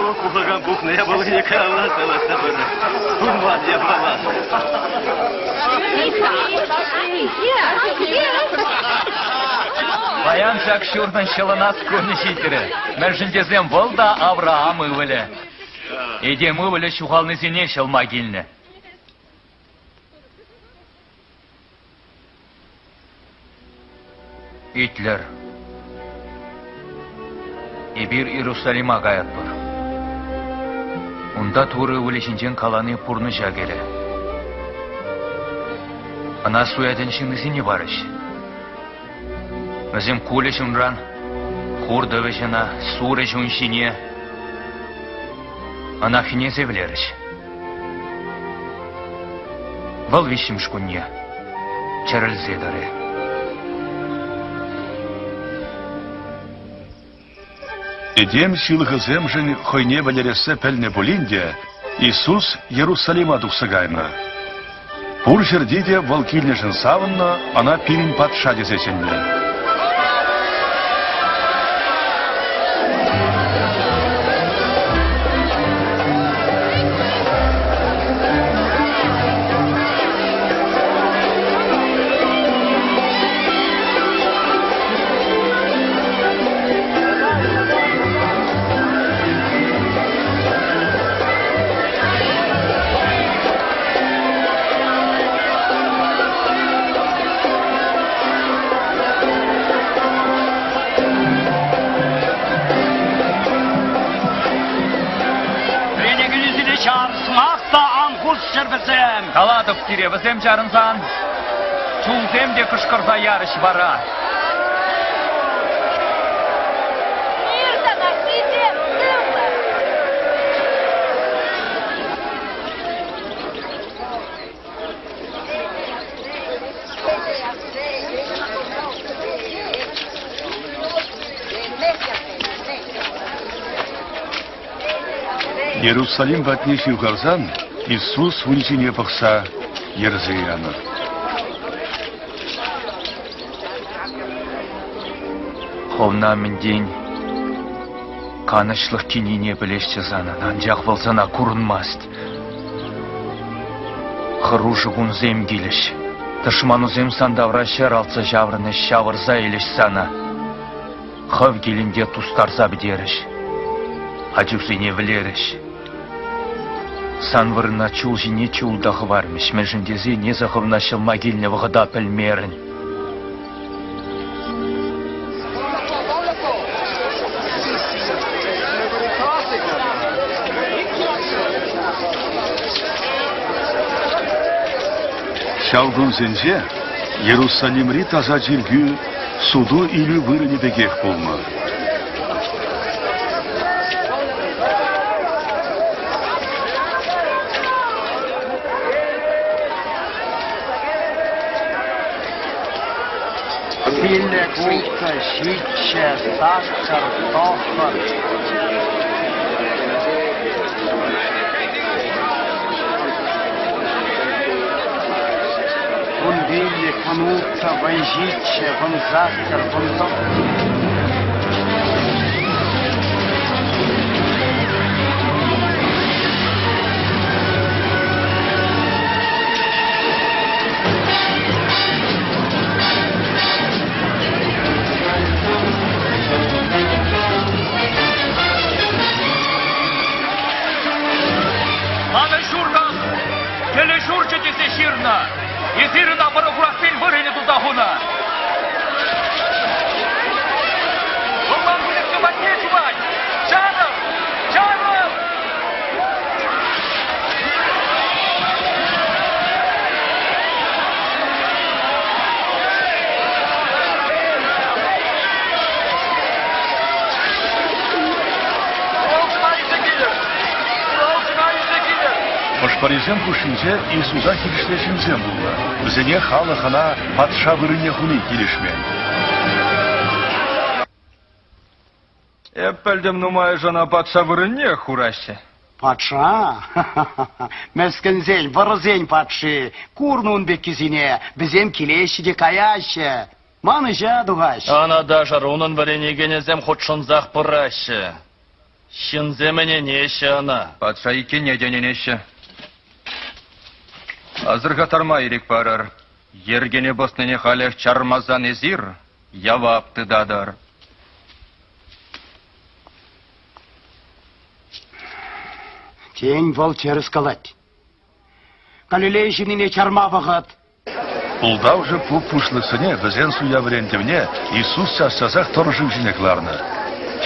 Халӑх пухакан пухнӑ япалине каялла салатса пырать. Курман япала. Паян ҫак ҫуртӑн ҫӑлӑнас кунӗ ҫитрӗ. Мӗншӗн тесен вӑл та Авраам ывӑлӗ. Этем ывӑлӗ ҫухалнисене ҫӑлма килнӗ. Итлӗр. Эпир Иерусалима каятпӑр. Унта Турӑ ывӑлӗ ҫинчен калани пурнӑҫа кӗрӗ. Ӑна суя тӗн ҫыннисене парӗҫ. Вӗсем кулӗҫ унран, хур тӑвӗҫ ӑна, сурӗҫ ун ҫине. Ӑна хӗнесе вӗлерӗҫ. Вӑл виҫҫӗмӗш кунне чӗрӗлсе тӑрӗ. Этем ҫылӑхӗсемшӗн хӑйне вӗлерессе пӗлнӗ пулин те Иисус Иерусалима тухса кайнӑ. Пур ҫӗрте те вӑл килнӗшӗн савӑннӑ, ӑна пирӗн патша тесе чӗннӗ. Вӗренекенӗсене чар, сӑмах та ан хушчӑр вӗсем. Калатӑп сире, вӗсем чарӑнсан чулсем те кӑшкӑрса ярӗҫ вара. Мир сана, этем, сывлӑх! Иерусалим патне ҫывхарсан Иисус ун ҫине пӑхса йӗрсе янӑ. Хӑвна мӗнтен канӑҫлӑх килнине пӗлесчӗ санӑн, анчах вӑл сана курӑнмасть. Хӑрушӑ кунсем килӗҫ. Тӑшманусем сан тавра ҫӗр алтса ҫаврӑнӗҫ, ҫавӑрса илӗҫ сана. Хӑв килӗнте тустарса пӗтерӗҫ. Ачусене вӗлерӗҫ. Сан вырӑна чул ҫине чул та хӑвармӗҫ, мӗншӗн тесен эсӗ хӑвна ҫӑлма килнӗ вӑхӑта пӗлмерӗн. Ҫав кунсенче Иерусалимри таса чиркӳ суту-илӳ вырӑнӗ пекех пулнӑ. Пиллӗк, улттӑ, ҫиччӗ, саккӑр, тӑххӑр. Вунпиллӗк, вунулттӑ, вунҫиччӗ, вунсаккӑр, вунтӑххӑр. Манӑн ҫуртӑм кӗлӗ ҫурчӗ тесе ҫырнӑ. Эсир ӑна вӑрӑ-хурахсен вырӑнӗ туса хунӑ. Вӑрман выльӑхсем патне чупать. Чарӑр! Чарӑр! Хӑш-пӗрисем хушшинче Иисуса хирӗҫле ҫынсем пулнӑ. Вӗсене халӑх ӑна патша вырӑнне хуни килӗшмен. Эп пӗлтӗм нумайӑшӗ ӑна патша вырӑнне хураҫҫӗ. Патша? Мӗскӗнсен, вӑрӑсен патши. Курнӑ ун пеккисене. Вӗсем килеҫҫӗ те каяҫҫӗ. Манӑҫа тухаҫҫӗ. Ӑна Дашӑр, унӑн вӗренекенӗсем хутшӑнсах пыраҫҫӗ. Ҫынсем ӗненеҫҫӗ ӑна. Патша иккенне те ӗненеҫҫӗ. Асӑрхаттарма ирӗк парӑр. Йӗркене пӑснине халех чармасан эсир явап тытатӑр. Тен, вӑл тӗрӗс калать. Галилея ҫыннине чарма вӑхӑт. Ултавҫӑ пуп пуҫлӑхсене вӗсен суя вӗрентӗвне Иисус час-часах тӑрӑ шыв ҫине кӑларнӑ.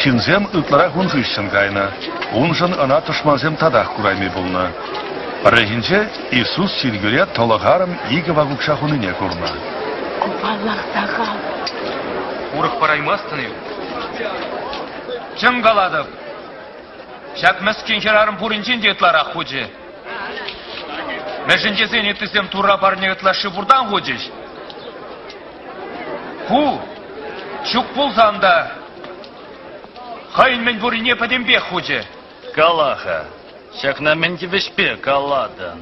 Ҫынсем ытларах ун хыҫҫӑн кайнӑ. Уншӑн ӑна тӑшмансем татах курайми пулнӑ. Пӗррехинче Иисус чиркӳре тӑлӑх арӑм икӗ вак укҫа хунине курнӑ. Ку паллах сахал. Урӑх параймастӑн-и? Чӑн калатӑп, ҫак мӗскӗн хӗрарӑм пуринчен те ытларах хучӗ. Мӗншӗн тесен ыттисем Турра парне ытлашши пуртан хучӗҫ. Ку ҫук пулсан та хӑйӗн мӗн пуррине пӗтӗмпех хучӗ. Кала-ха, ҫакна мӗн тивӗҫпе калатӑн?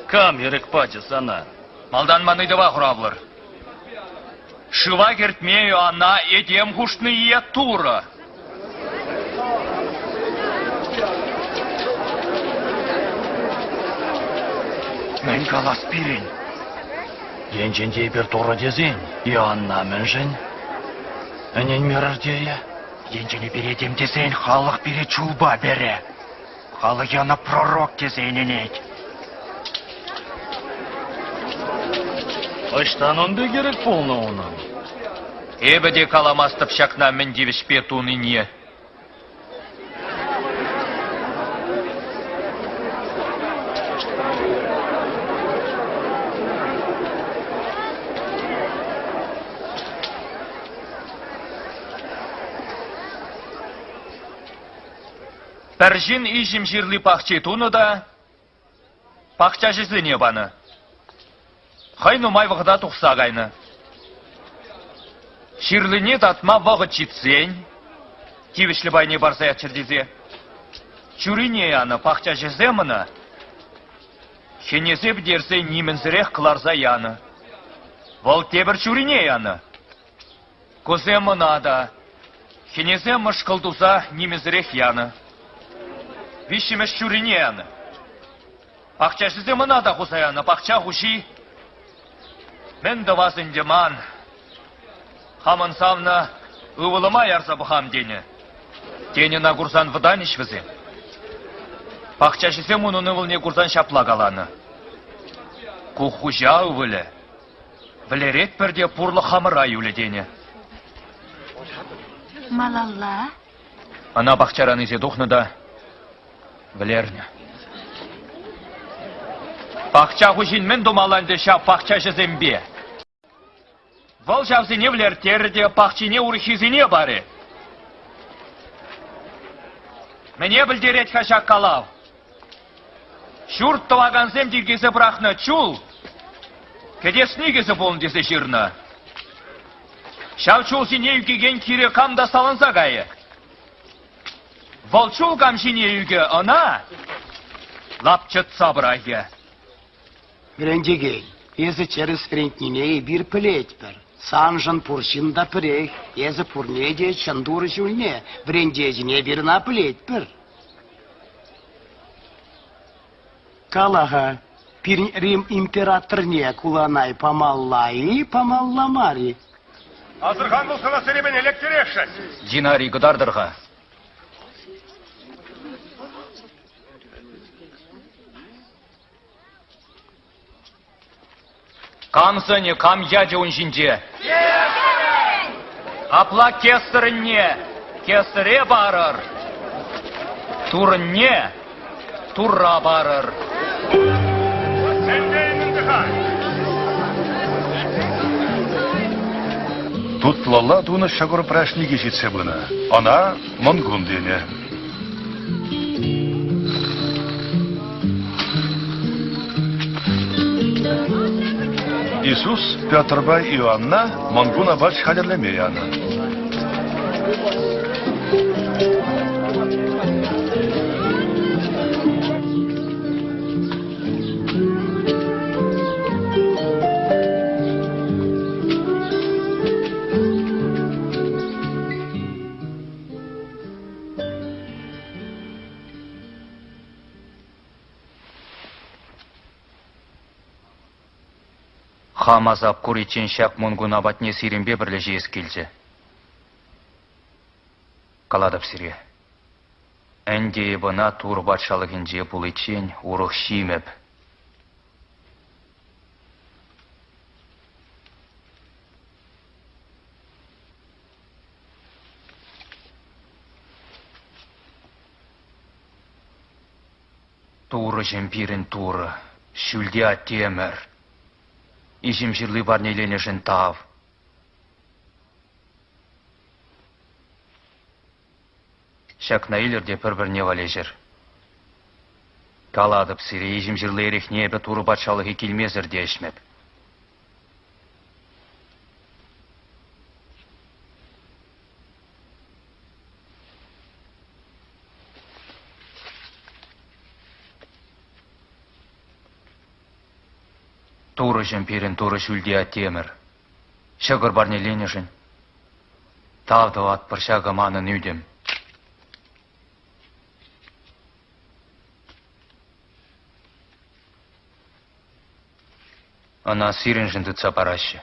Кам ирӗк пачӗ сана? Малтан ман ыйтӑва хуравлӑр. Шыва кӗртме Иоанна этем хушнӑ-и е Турӑ? Мӗн калас пирӗн? Енчен те эпир Турӑ тесен, Иоанна мӗншӗн ӗненмерӗр тейӗ? Енчен эпир этем тесен, халӑх пире чулпа перӗ. Халӑх ӑна пророк тесе ӗненет. Ӑҫтан ун пек ирӗк пулнӑ унӑн? Эпӗ те каламастӑп ҫакна мӗн тивӗҫпе тунине. Пӗр ҫын иҫӗм ҫырли пахчи тунӑ та пахчаҫӑсене панӑ. Хӑй нумай вӑхӑта тухса кайнӑ. Ҫырлине татма вӑхӑт ҫитсен, тивӗҫлӗ пайне парса яччӑр тесе, чурине янӑ пахчаҫӑсем ӑна хӗнесе пӗтерсе нимӗнсӗрех кӑларса янӑ. Вӑл тепӗр чурине янӑ. Кусем ӑна та хӗнесе мӑшкӑл туса нимӗсӗрех янӑ. Виҫҫӗмӗш ҫуррине янӑ. Пахчаҫӑсем ӑна та хуса янӑ. Пахча хуҫи мӗн тӑвас ӗнтӗ ман? Хамӑн савнӑ ывӑлӑма ярса пӑхам тенӗ. Тен, ӑна курсан вӑтанӗҫ вӗсем. Пахчаҫӑсем унӑн ывӑлне курсан ҫапла каланӑ. Ку хуҫа ывӑлӗ. Вӗлеретпӗр те пурлӑх хамӑра юлӗ тенӗ. Малалла? Ӑна пахчаран илсе тухнӑ та вӗлернӗ. Пахча хуҫин мӗн тумалла ӗнтӗ ҫав пахчаҫӑсемпе? Вӑл ҫавсене вӗлерттерӗ те пахчине урӑххисене парӗ. Мӗне пӗлтерет-ха ҫак калав? Ҫурт тӑвакансем тиркесе пӑрахнӑ чул кӗтес никӗсӗ пулнӑ тесе ҫырнӑ. Ҫав чул ҫине ӳкекен кире кам та саланса кайӗ. Вӑл чул кам ҫине ӳкӗ, ӑна лапчӑтса пӑрахӗ. Вӗрентекен, эсӗ тӗрӗс вӗрентнине эпир пӗлетпӗр. Саншӑн пур ҫын та пӗрех, эсӗ пурне те чӑн Турӑ ҫулне вӗрентетӗн, эпир ӑна пӗлетпӗр. Кала-ха, пирӗн Рим императорне куланай памалла-и, памалла мар-и? Асӑрхан пулсан серепене лектересшӗн. Динарий кӑтартӑр-ха. Кам сӑнӗ, кам ячӗ ун ҫинче? Апла кесарӗнне кесаре парӑр, Турӑнне Турра парӑр. Тутлӑлла тунӑ ҫӑкӑр праҫникӗ ҫитсе пынӑ. Ӑна Мӑнкун тенӗ. Иисус Петрпа Иоанна Мӑнкун апач хатӗрлеме янӑ. Хам асап куриччен ҫак Мӑнкун апатне сирӗнпе пӗрле ҫиес килчӗ. Калатӑп сире, ӗнтӗ эп ӑна Турӑ патшалӑхӗнче пуличчен урӑх ҫимӗп. Турӑҫӑм пирӗн Турӑ, ҫӳлти Аттемӗр. Иҫӗм ҫырли парнеленӗшӗн тав. Ҫакна илӗр те пӗр-пӗрне валеҫӗр. Калатӑп сире, иҫӗм ҫырли эрехне эпӗ Турӑ патшалӑхӗ килмесӗр те ӗҫмӗп. Турӑҫӑм пирӗн Турӑ ҫӳлти Аттемӗр, ҫӑкӑр парнеленӗшӗн тав тӑватпӑр ҫакӑ манӑн ӳтӗм. Ӑна сирӗншӗн тытса параҫҫӗ.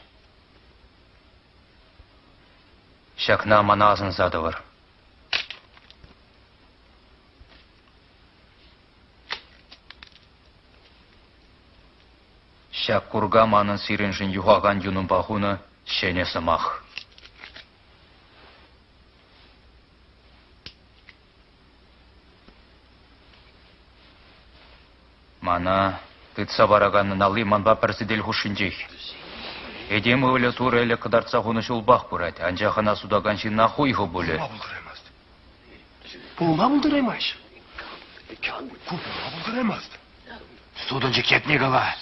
Ҫакна мана асӑнса тӑвӑр. Ҫак курка манӑн сирӗншӗн юхакан юнӑмпа хунӑ ҫӗнӗ сӑмах. Мана тытса параканӑн алли манпа пӗр сӗтел хушшинчех. Этем ывӑлӗ Турӑ ӗлӗк кӑтартса хунӑ ҫулпах пырать, анчах ӑна сутакан ҫынна хуйхӑ пулӗ. Пулма пултараймасть. Ку пулма пултараймасть. Сутӑнчӑк ятне кала.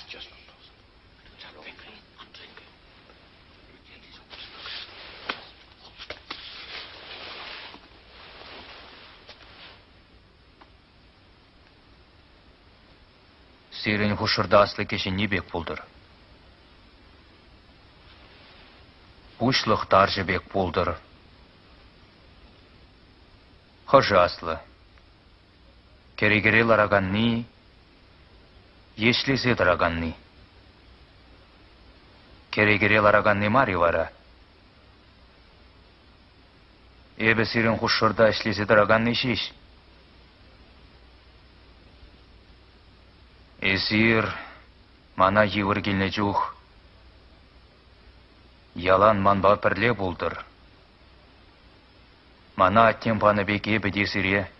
Сирӗн хушшӑрта асли кӗҫӗнни пек пултӑр. Пуҫлӑх тарҫӑ пек пултӑр. Хӑшӗ аслӑ? Кӗрекере лараканни, еҫлесе тӑраканни. Кӗрекере лараканни мар-и вара? Эпӗ сирӗн хушшӑрта ӗҫлесе тӑраканни ҫеҫ. Эсир мана йывӑр килнӗ чух ялан манпа пӗрле пултӑр. Мана аттем панӑ пек эпӗ те сире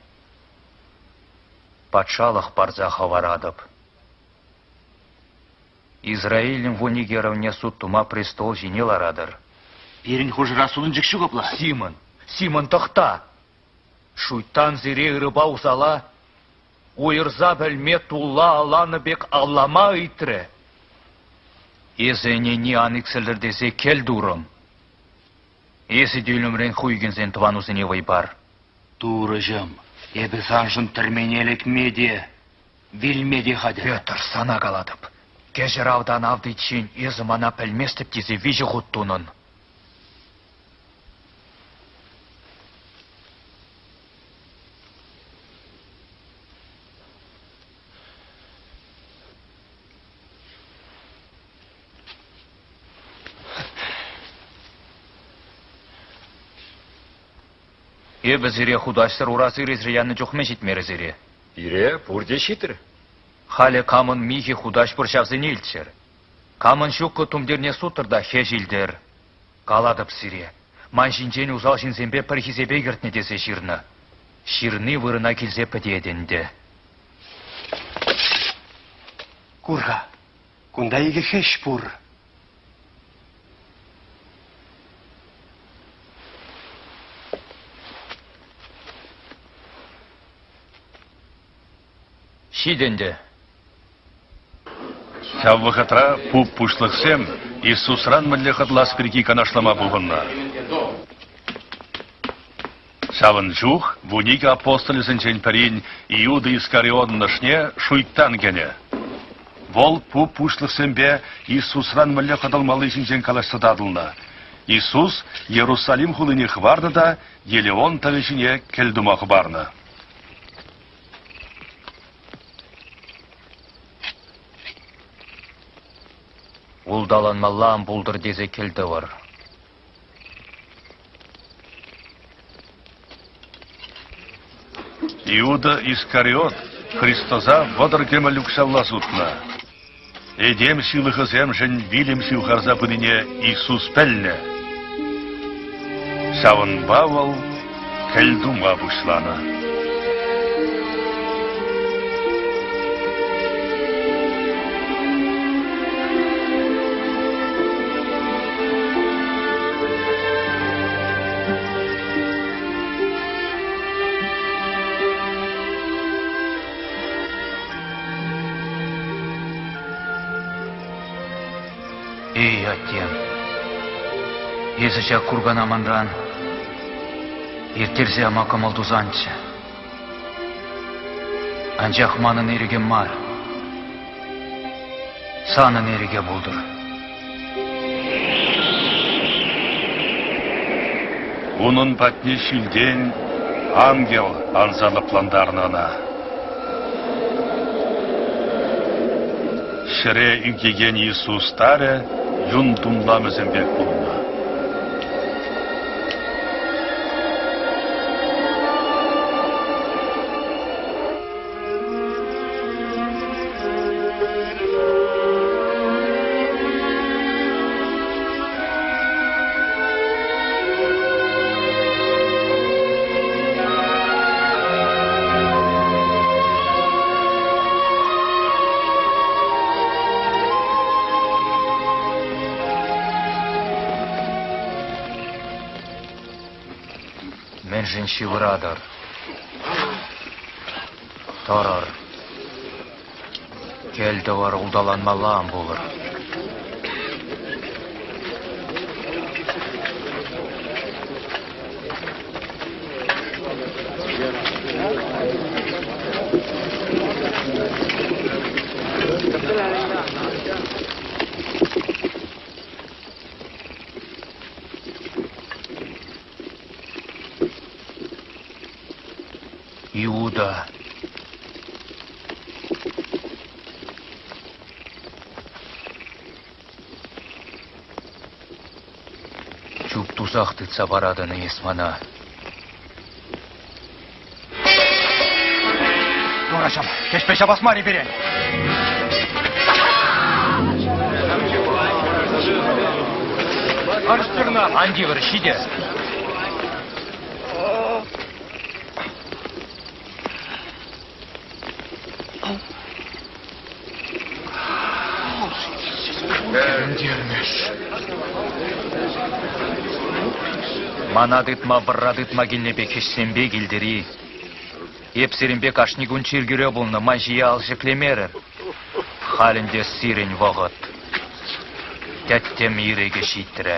патшалӑх парса хӑваратӑп. Израилӗн вуникерӗвне суд тума престол ҫине ларатӑр. Пирӗн хушӑра сутӑнчӑк ҫук апла. Симон, Симон, тӑхта! Шуйттан сире ырӑпа усала уйӑрса пӗлме тулла алланӑ пек аллама ыйтрӗ. Эсӗ ӗненни ан иксӗлтӗр тесе кӗл турӑм. Эсӗ те ӳлӗмрен хуйкӗнсен тӑванусене вӑй пар. Турӑҫӑм, эпӗ саншӑн тӗрмене лекме те, вилме те хатӗр. Петр, сана калатӑп, кӗҫӗр автан автиччен эсӗ мана пӗлместӗп тесе виҫӗ хут тунӑн. Эпӗ сире хутаҫсӑр ура сирӗлсе янӑ чух мӗн ҫитмерӗ сире? Пире пурте ҫитрӗ. Халӗ камӑн михӗ хутаҫ пур ҫавсене илччӗр. Камӑн ҫуккӑ тумтирне суттӑр та хӗҫ илтӗр. Калатӑп сире, ман ҫинчен усал ҫынсемпе пӗр хисепе кӗртнӗ тесе ҫырнӑ. Ҫырни вырӑна килсе пӗтет ӗнтӗ. Кур-ха, кунта икӗ хӗҫ пур. Ҫит ӗнтӗ. Ҫав вӑхӑтра пуп пуҫлӑхсем Иисусран мӗнле хӑтлас пирки канашлама пухӑннӑ. Ҫавӑн чух вуникӗ апостолӗсенчен пӗрин Иуда Искарионӑн ӑшне шуйттан кӗнӗ. Вӑл пуп пуҫлӑхсемпе Иисусран мӗнле хӑтӑлмалли ҫинчен калаҫса татӑлнӑ. Иисус Иерусалим хулине хӑварнӑ та Елеон тӑвӗ ҫине кӗлтума хӑпарнӑ. Улталанмалла ан пултӑр тесе кӗлтӑвӑр. Иуда Искариот Христоса 30 кӗмӗл укҫалла сутнӑ. Этем ҫылӑхӗсемшӗн вилӗм ҫывхарса пынине Иисус пӗлнӗ. Ҫавӑнпа вӑл кӗлтума пуҫланӑ. Эй, аттем, эсӗ ҫак куркана манран ирттерсе яма кӑмӑл тусанччӗ. Анчах манӑн ирӗкӗм мар, санӑн ирӗке пултӑр. Унӑн патне ҫӳлтен ангел анса лӑплантарнӑ ӑна. Ҫӗре ӳкекен Иисус тарӗ юн тумламӗсем пек пулнӑ. Мӗншӗн ҫывӑратӑр? Тӑрӑр. Кӗл тӑвӑр улталанмалла ан пулӑр. Иуда. Чуп тусах тытса паратӑн эс мана. Турӑҫӑм, хӗҫпе ҫапас мар-и пирӗн? Ан тивӗр, ҫитӗ. Тӗлӗнтермӗш. Мана тытма вӑрра тытма килнӗ пек хӗҫсемпе килтӗр-и? Эп сирӗнпе кашни кун чиркӳре пулнӑ, ман ҫие ал ҫӗклемерӗр. Халь ӗнтӗ сирӗн вӑхӑт. Тӗттӗм ирӗкӗ ҫитрӗ.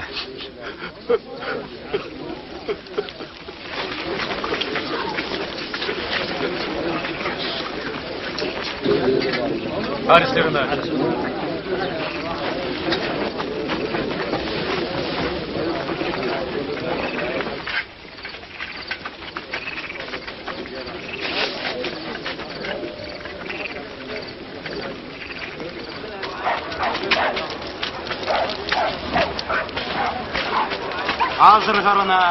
Арестована. Асӑрхӑр ӑна!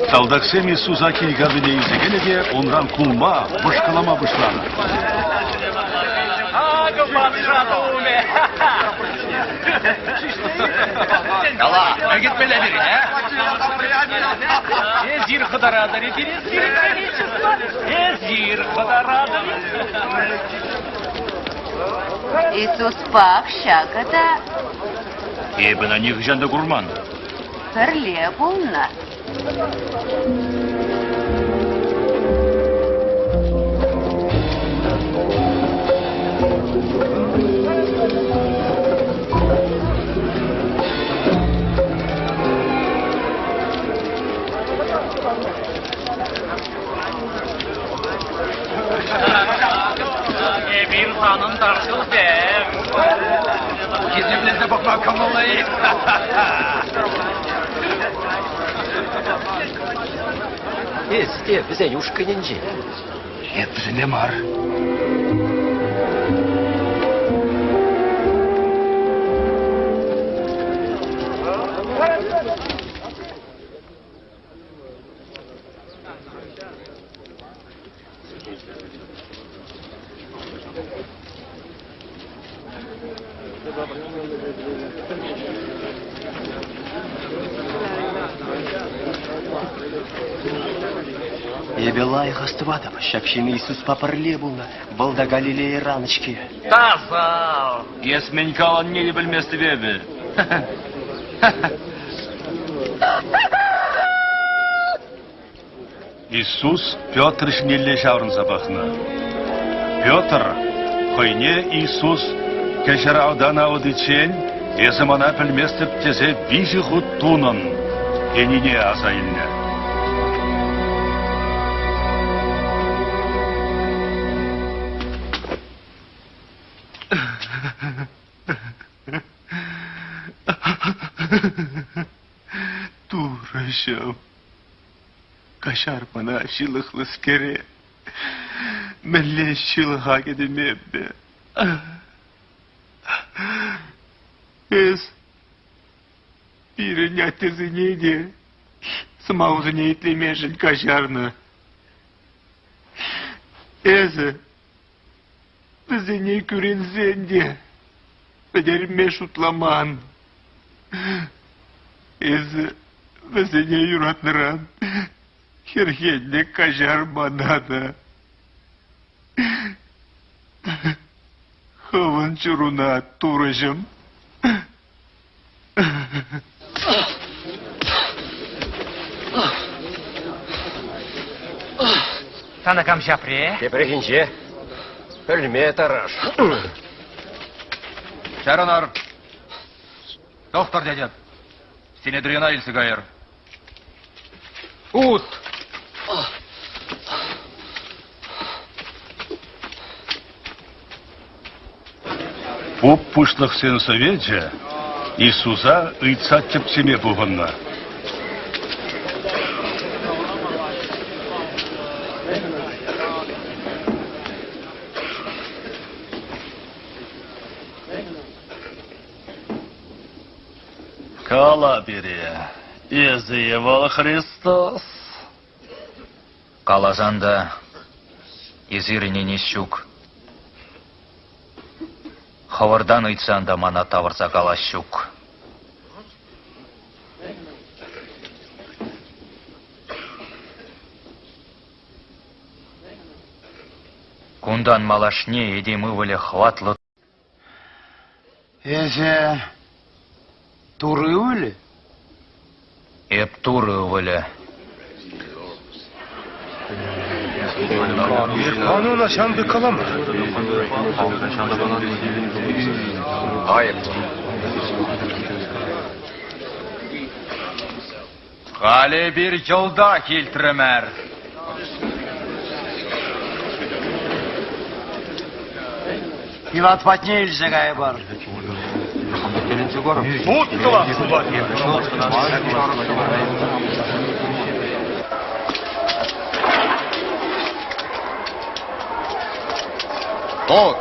Салтаксем Иисуса кил картине илсе кӗнӗ те унран кулма, мӑшкӑлама пуҫланӑ. Акӑ патша тумӗ! Кала, ӗкӗтмелле пирӗн, а? Эсир хӑтаратӑр-и пире, сирӗн правительство? Эсир хӑтаратӑр-и? Иисуспах ҫакӑ та Эпӗ ӑна нихӑҫан та курман. Пӗрле пулнӑ. Эпир санӑн тарҫусем. Хисеплесе пӑхма кӑмӑллӑ-и? Эс те вӗсен ушкӑнӗнче. Эп вӗсемпе мар. Эпӗ лайӑх астӑватӑп, ҫак ҫын Иисуспа пӗрле пулнӑ, вӑл та Галилейӑран-ҫке. Тасал! Эс мӗн каланине те пӗлместӗп эпӗ. Иисус Петр ҫинелле ҫаврӑнса пӑхнӑ. Петр хӑйне Иисус кӗҫӗр автан авӑтиччен эсӗ мана пӗлместӗп тесе виҫӗ хут тунӑн тенине аса илнӗ. Турӑҫӑм, Каҫар мана ҫылӑхлӑскере. Мӗнле ҫылӑха кӗтӗм эпӗ? Эс пирӗн аттесене те сӑмахусене итлемешӗн каҫарнӑ. Эсӗ вӗсене кӳренсен те пӗтерме шутламан. Эсӗ вӗсене юратнӑран хӗрхеннӗ каҫар мана та. Хӑвӑн чуруна, Турӑҫӑм. Сана кам ҫапрӗ? Тепрехинче пӗлме тӑрӑш. Чарӑнӑр. Тӑхтӑр тетӗп. Синедриона илсе кайӑр. Ут! Пуп пуҫлӑхсен совечӗ Иисуса ыйтса тӗпчеме пухӑннӑ. Кала пире, эсӗ-и вӑл Христос? Каласан та, эсир ӗненес ҫук. Хӑвӑртан ыйтсан та мана тавӑрса калас ҫук. Кунтан малашне этем ывӑлӗ хӑватлӑ Эсӗ Турӑ ывӑлӗ? Эп Турӑ ывӑлӗ. Ан ӑна ҫавӑн пек калама. Айӑплӑ. Халӗ эпир йӑлтах илтрӗмӗр. Пилат патне илсе кайӑпӑр. Суд тӑвас пулать. Тот!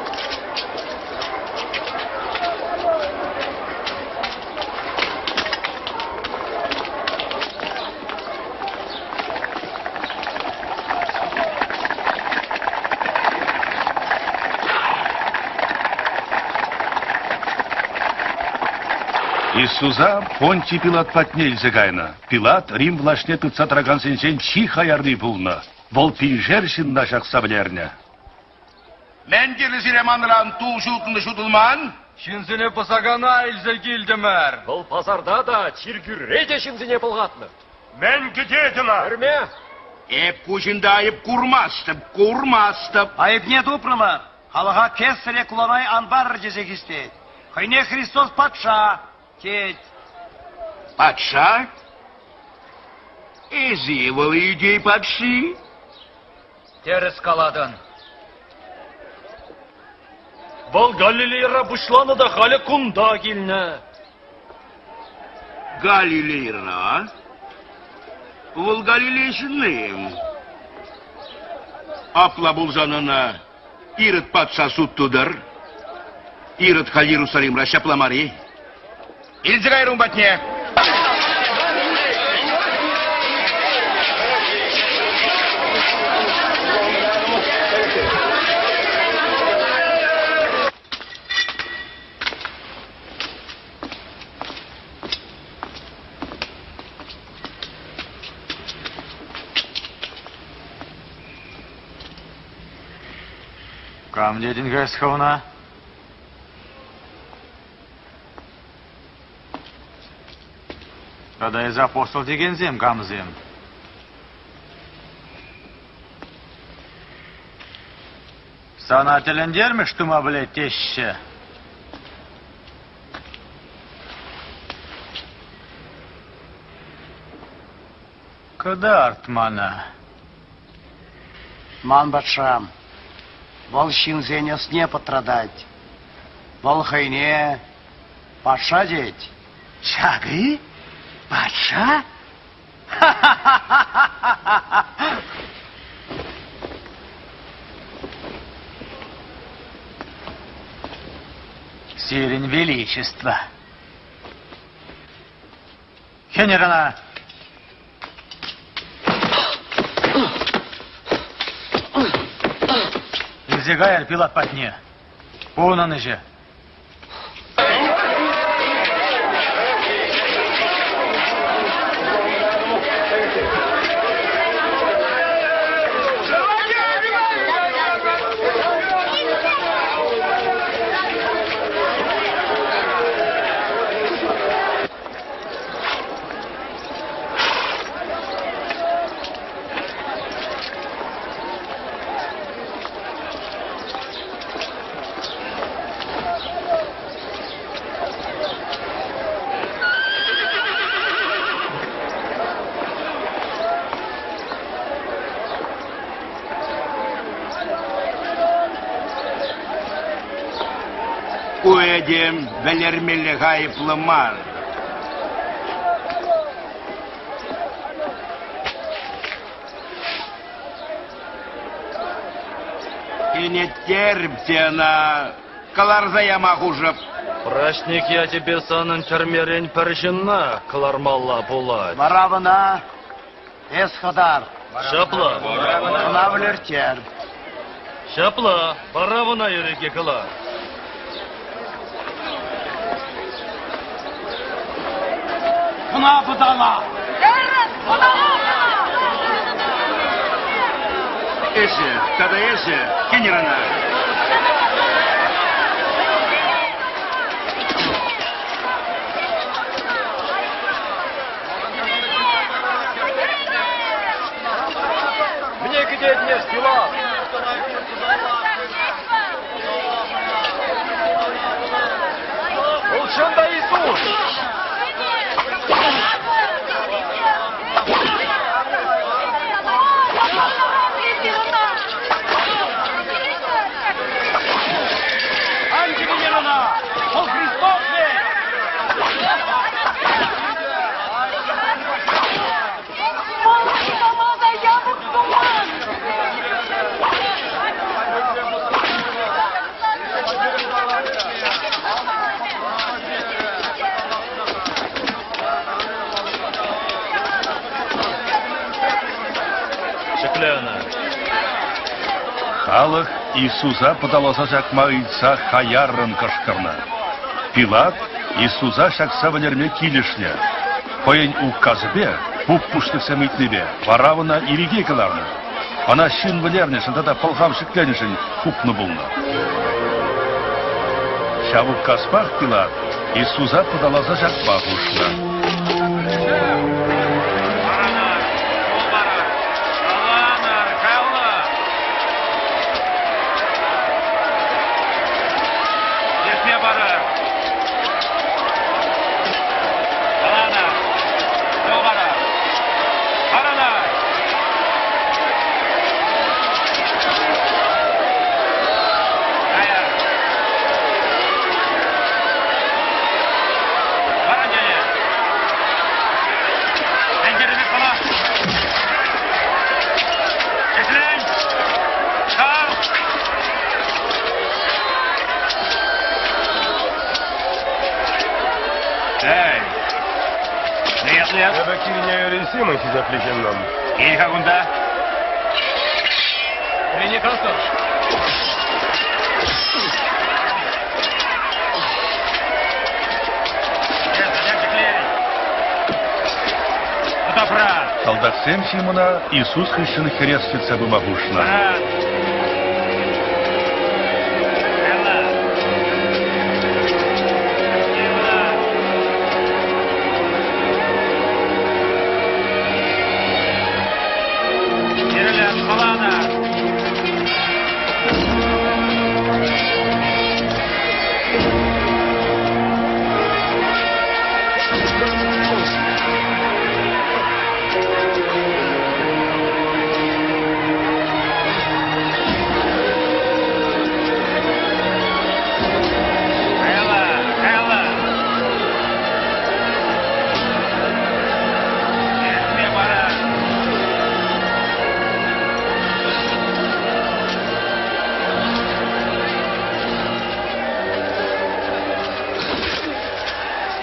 Иисуса Понтий Пилат патне илсе кайнӑ. Пилат Рим влаҫне тытса тӑракансенчен чи хаярри пулнӑ. Вӑл пиншер ҫынна ҫакса вӗлернӗ. Мӗн кирлӗ сире манран тул ҫутӑлнӑ ҫутӑлман? Ҫынсене пӑсакана илсе килтӗмӗр. Вӑл пасарта та, чиркӳре те ҫынсене пӑлхатнӑ. Мӗн кӗтет ӑна? Тӗрме. Эп ку ҫынта айӑп курмастӑп, курмастӑп. Айӑпне тупрӑмӑр. Халӑха кесаре куланай ан парӑр тесе хистет. Хӑйне Христос патша тет. Патша? Эсӗ вӑл иудей патши? Тӗрӗс калатӑн. Вӑл Галилейӑра пуҫланӑ та халӗ кунта килнӗ. Галилейӑра? Вӑл Галилей ҫынни. Апла пулсан ӑна Ирод патша суд тутӑр. Ирод халь Иерусалимра ҫапла мар-и? Илсе кайрӑм ун патне. Кам тетӗн-ха эс хӑвна? Тата эс апостол текенсем камсем? Сана тӗлӗнтермӗш тума пӗлет теҫҫӗ. Кӑтарт мана. Ман патшам, вӑл ҫынсен ӑсне пӑтратать. Вӑл хӑйне патша тет. Ҫакӑ-и? Патша? Сирӗн Величество. Хӗнӗр ӑна! Илсе кайӑр Пилат патне. Унӑн ӗҫӗ. Ку этем вӗлермеллех айӑплӑ мар. Ӗнеттерӗп те ӑна, кӑларса яма хушӑп. Праҫник ячӗпе санӑн тӗрмерен пӗр ҫынна кӑлармалла пулать. Варавӑна эс хӑтар. Ҫапла. Ӑна вӗлертер. Ҫапла, Варавӑна ирӗке кӑлар. Ӑна пӑтала! Эсӗ тата эсӗ, хӗнӗр ӑна! Мне кӗтет эс, Пилат! Вӑл чӑн та Иисус! Ан тӗкӗнер ӑна! Вӑл Христос вӗт! Вӑл никама та япӑх туман! Ҫӗкле ӑна. Халӑх Иисуса пӑталаса ҫакма ыйтса хаяррӑн кӑшкӑрнӑ. Пилат Иисуса ҫакса вӗлерме килӗшнӗ. Хӑйӗн указӗпе, пуп пуҫлӑхсем ыйтнипе Варавӑна ирӗке кӑларнӑ. Ӑна ҫын вӗлернӗшӗн тата пӑлхав ҫӗкленӗшӗн хупнӑ пулнӑ. Ҫав указпах Пилат Иисуса пӑталаса ҫакма хушнӑ. Ертме парӑр. Каланӑ. Ҫул парӑр. Парӑнӑр. Кайӑр. Парӑн тенӗ. Эй! Мӗн Эпӗ килне Симон хисеплӗ ҫыннӑм. Кил-ха кунта. Салтаксем Симона Иисус хыҫҫӑн хӗрес тытса пыма хушнӑ.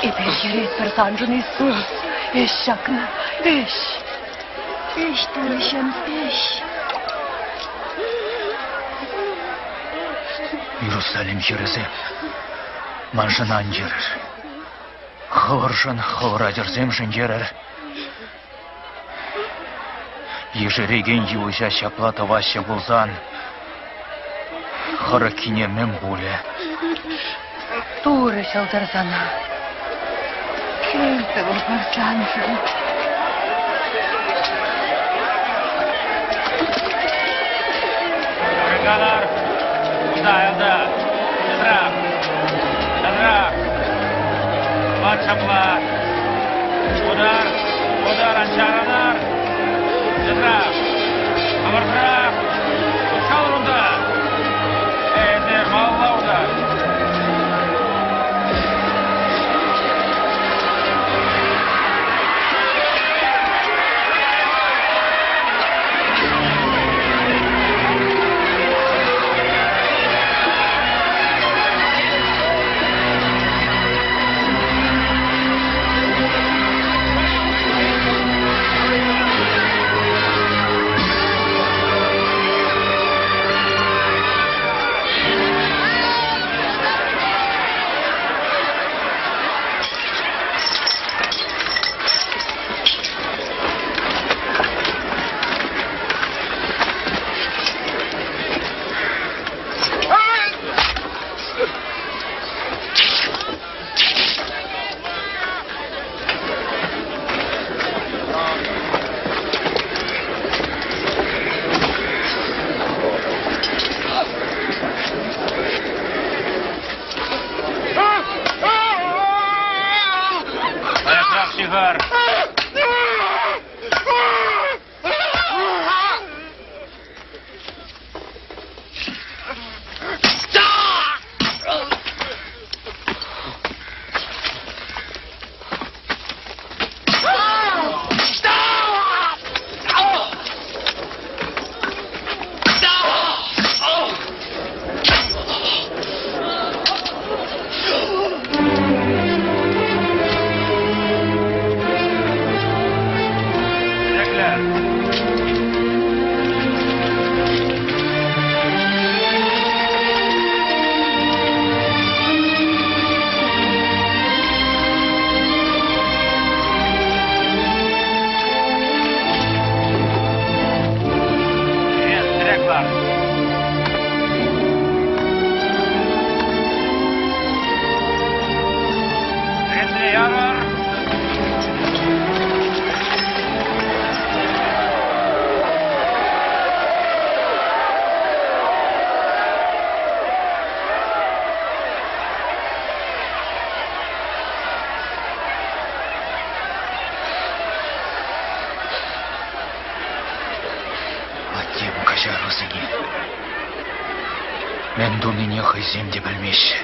Эпир йӗретпӗр саншӑн, Иисус. Ӗҫ ҫакна, ӗҫ. Ӗҫ, Турӑҫӑм, ӗҫ. Иерусалим хӗрӗсем, маншӑн ан йӗрӗр. Хӑвӑршӑн, хӑвӑр ачӑрсемшӗн йӗрӗр. Ешерекен йывӑҫа ҫапла тӑваҫҫӗ пулсан, хӑрӑккине мӗн пулӗ? Турӑ ҫӑлтӑр сана. Кӗл тӑвӑпӑр саншӑн. Калар, кунта, аялта, часрах, часрах, ват ҫапла, Удар, удар, ан чарӑнӑр, часрах, хӑвӑртрах, хускалӑр унта. Эсир малалла утар. Лайӑхрах ҫыхӑр. Аттем, каҫар вӗсене. Мӗн тунине хӑйсем те пӗлмеҫҫӗ.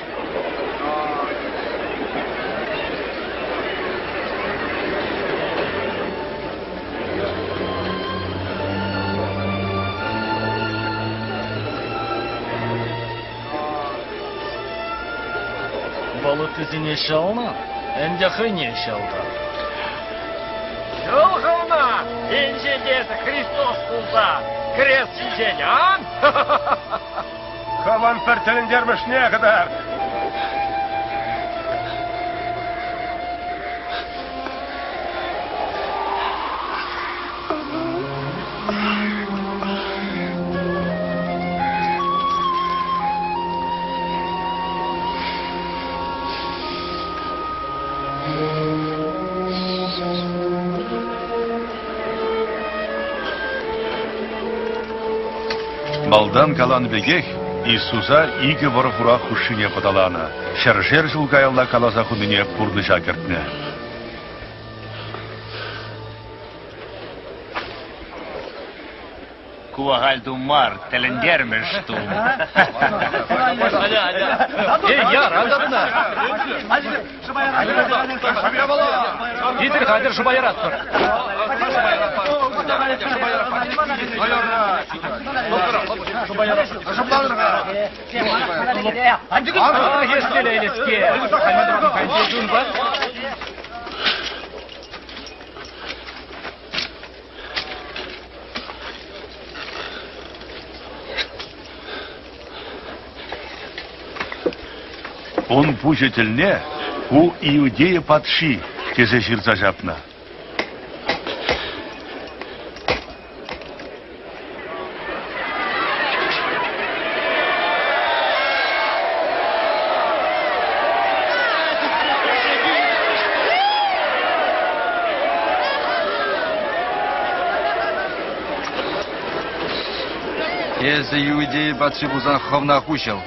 Вӑл ыттисене ҫӑлнӑ. Ӗнтӗ хӑйне ҫӑлтӑр. Ҫӑл хӑвна, енчен те эсӗ Христос пулса кӗрес ҫинчен ан! Хӑвӑн пӗр тӗлӗнтермӗшне кӑтарт. Малтан каланӑ пекех Иисуса икӗ вӑрӑ-хурах хушшине пӑталанӑ, ҫӗршер ҫул каялла каласа хунине пурнӑҫа кӗртнӗ. Ку ахаль тум мар, тӗлӗнтермӗш тум. Эй, яр, антарна! Итӗр хатӗр шӑпа яратпӑр. Ах, эс телейлӗ-ҫке! Ун пуҫӗ тӗлне ку Иудея патши тесе ҫырса ҫапнӑ. Эсӗ Иудея патши пулсан хӑвна хуҫӑл.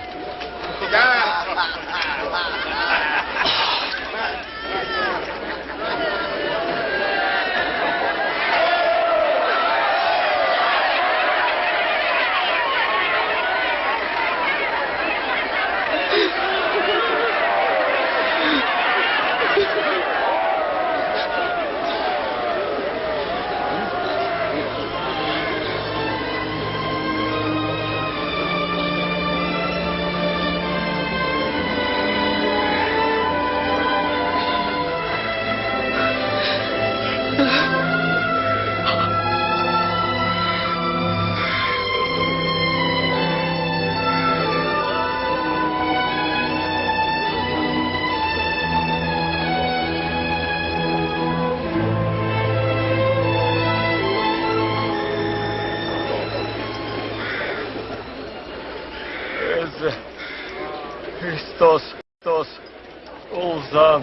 Эсӗ, Христос, Христос, пулсан,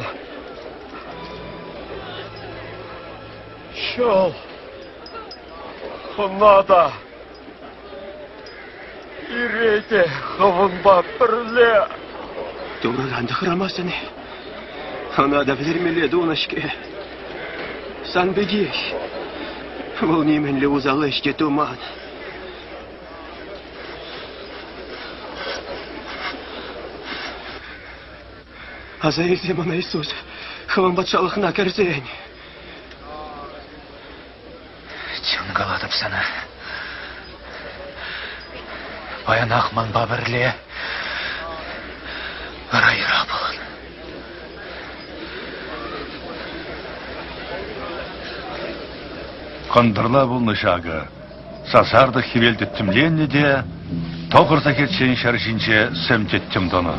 ҫӑл хӑна та, пире те хӑвӑнпа пӗрле. Турӑран та хӑрамастӑн-и? Ӑна та вӗлермелле тунӑ-ҫке. Сан пекех. Вӑл нимӗнле усал ӗҫ те туман. Аса илсе мана, Иисус, хӑвӑн патшалӑхна кӗрсен. Чӑн калатӑп сана. Паянах манпа пӗрле райра пулӑн. Кӑнтӑрла пулнӑ ҫакӑ. Сасартӑк хӗвел тӗттӗмленнӗ те тӑхӑр сехетчен ҫӗр ҫинче сӗм тӗттӗм тӑнӑ.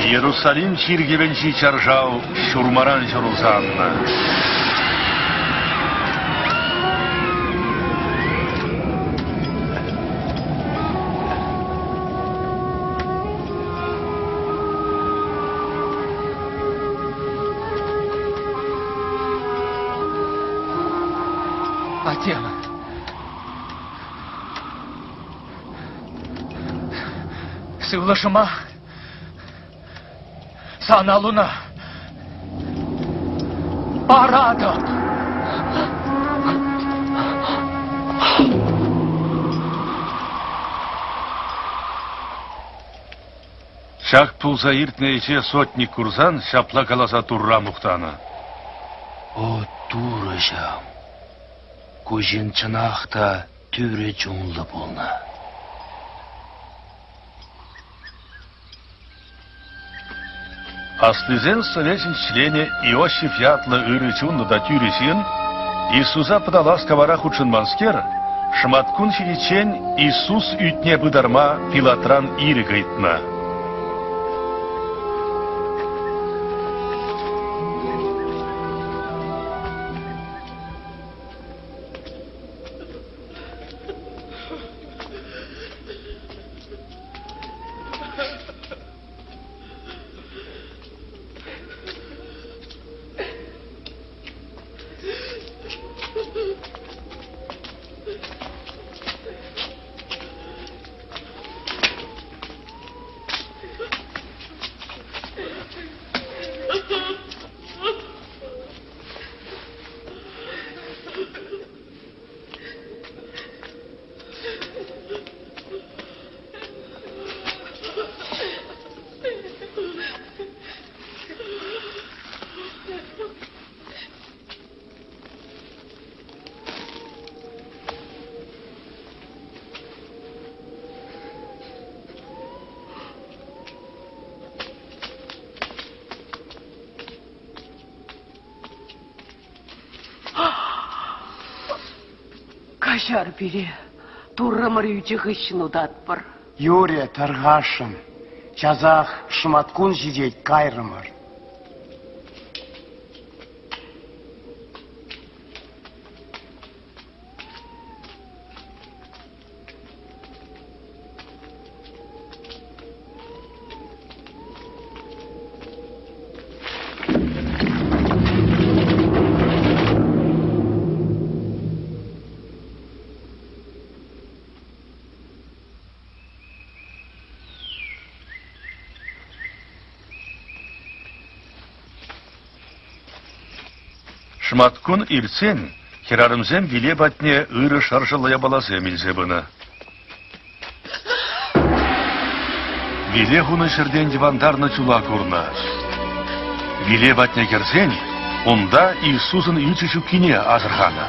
Иерусалим чиркӗвӗнчи чаршав ҫурмаран ҫурӑлса аннӑ. Атем. Сывлӑшӑма сан аллуна паратӑп. Ҫак пулса иртнӗ ӗҫе сотник курсан ҫапла каласа Турра мухтанӑ. О, Турӑҫӑм! Ку ҫын чӑнах та тӳрӗ чунлӑ пулнӑ. Аслисен совечӗн членӗ Иосиф ятлӑ ырӑ чунлӑ та тӳрӗ ҫын, Иисуса пӑталас кавара хутшӑнманскер, шӑматкун ҫитиччен Иисус ӳтне пытарма Пилатран ирӗк ыйтнӑ. Каҫар пире, Туррӑмӑр ӳчӗ хыҫҫӑн утатпӑр. Юрӗ, тархасшӑн. Часах шӑматкун ҫитет, кайрӑмӑр. Шӑматкун иртсен хӗрарӑмсем виле патне ырӑ шӑршӑллӑ япаласем илсе пынӑ. Виле хунӑ ҫӗртен йӑвантарнӑ чула курнӑ. Виле патне кӗрсен унта Иисусӑн ӳчӗ ҫуккине асӑрханӑ.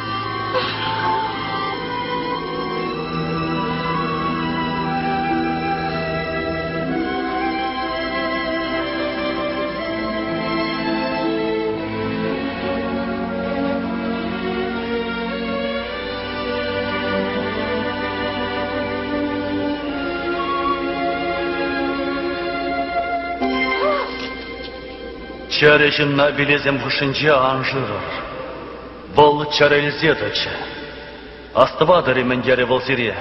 Чӗрӗ ҫынна вилесем хушшинче ан шырӑр. Вӑл чӗрӗлсе тӑчӗ. Астӑватӑр-и мӗн терӗ вӑл сире?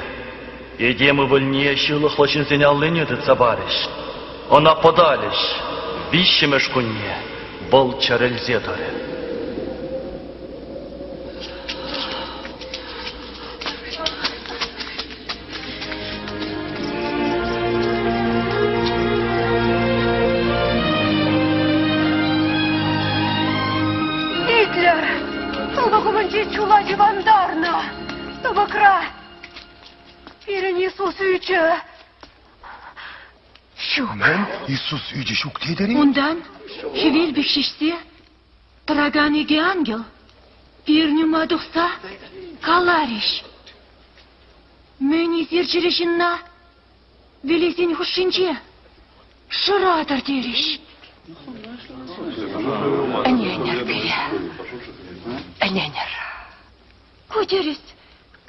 Этем ывӑлне ҫылӑхлӑ ҫынсен аллине тытса парӗҫ. Ӑна пӑталӗҫ. Виҫҫӗмӗш кунне вӑл чӗрӗлсе тӑрӗ. Итлӗр! Тупӑк умӗнче чула йӑвантарнӑ. Тупӑкра пирӗн Иисус ӳчӗ. Ҫук. Мӗн? Иисус ӳчӗ ҫук тетӗр-и? Унтан хӗвел пек ҫиҫсе тӑракан икӗ ангел пирӗн ума тухса каларӗҫ. Мӗн эсир чӗрӗ ҫынна вилесен хушшинче шыратӑр терӗҫ. Ӗненӗр пире. Ӗненӗр. Ку тӗрӗс.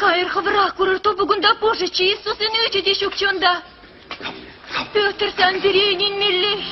Кайӑр хӑвӑрах курӑр тупӑкунта пушӑччӗ Иисусӑн ӳчӗ те ҫукчӗ унта. Петр сан пире ӗненмеллех.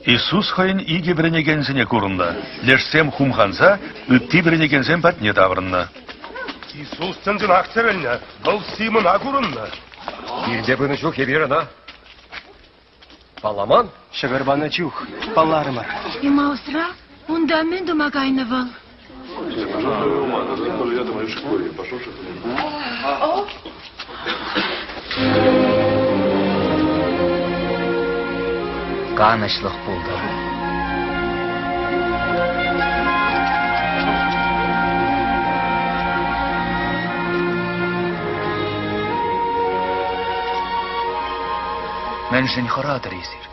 Иисус хӑйӗн икӗ вӗренекенсене курӑннӑ. Лешсем хумханса ытти вӗренекенсем патне таврӑннӑ. Иисус чӑн-чӑнах чӗрӗлнӗ, вӑл Симона курӑннӑ. Килте пынӑ чух эпир ӑна палламан. Ҫӑкӑр панӑ чух палларӑмӑр. Эмаусра унта мӗн тума кайнӑ вӑл? Канӑҫлӑх пултӑр. Мӗншӗн хӑратӑр эсир?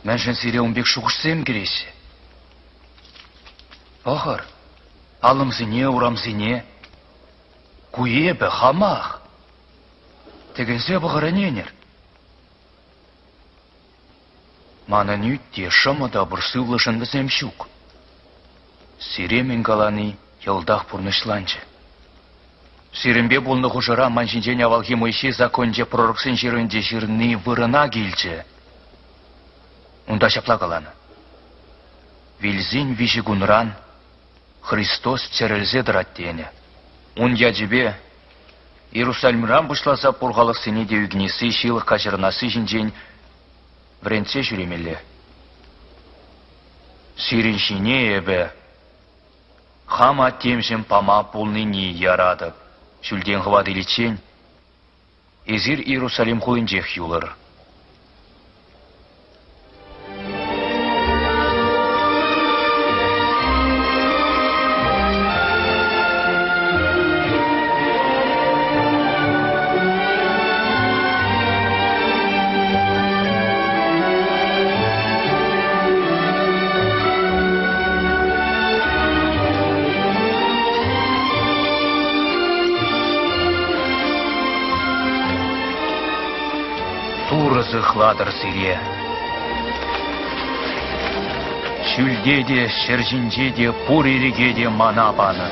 Мӗншӗн сире ун пек шухӑшсем кӗреҫҫӗ? Пӑхӑр, аллӑмсене, урамсене. Ку эпӗ хамах. Тӗкӗнсе пӑхӑр ӗненӗр. Манӑн ӳт те, шӑмӑ та пур, сывлӑшӑн вӗсем ҫук. Сире мӗн калани йӑлтах пурнӑҫланчӗ. Сирӗнпе пулнӑ хушӑра ман ҫинчен авалхи Моисей законӗнче пророксен ҫырӑвӗнче ҫырни вырӑна килчӗ. Унта ҫапла каланӑ. Вилсен виҫӗ кунран Христос чӗрӗлсе тӑрать тенӗ. Ун ячӗпе Иерусалимран пуҫласа пур халӑхсене те ӳкӗнесси, ҫылӑх каҫӑрӑнасси ҫинчен вӗрентсе ҫӳремелле. Сирӗн ҫине эпӗ хам аттемҫӗм пама пулнине яратӑп. Ҫӳлтен хӑват иличчен эсир Иерусалим хулинчех юлӑр. Турӑ сыхлатӑр сире. Ҫӳлте те, ҫӗр ҫинче те пур ирӗке те мана панӑ.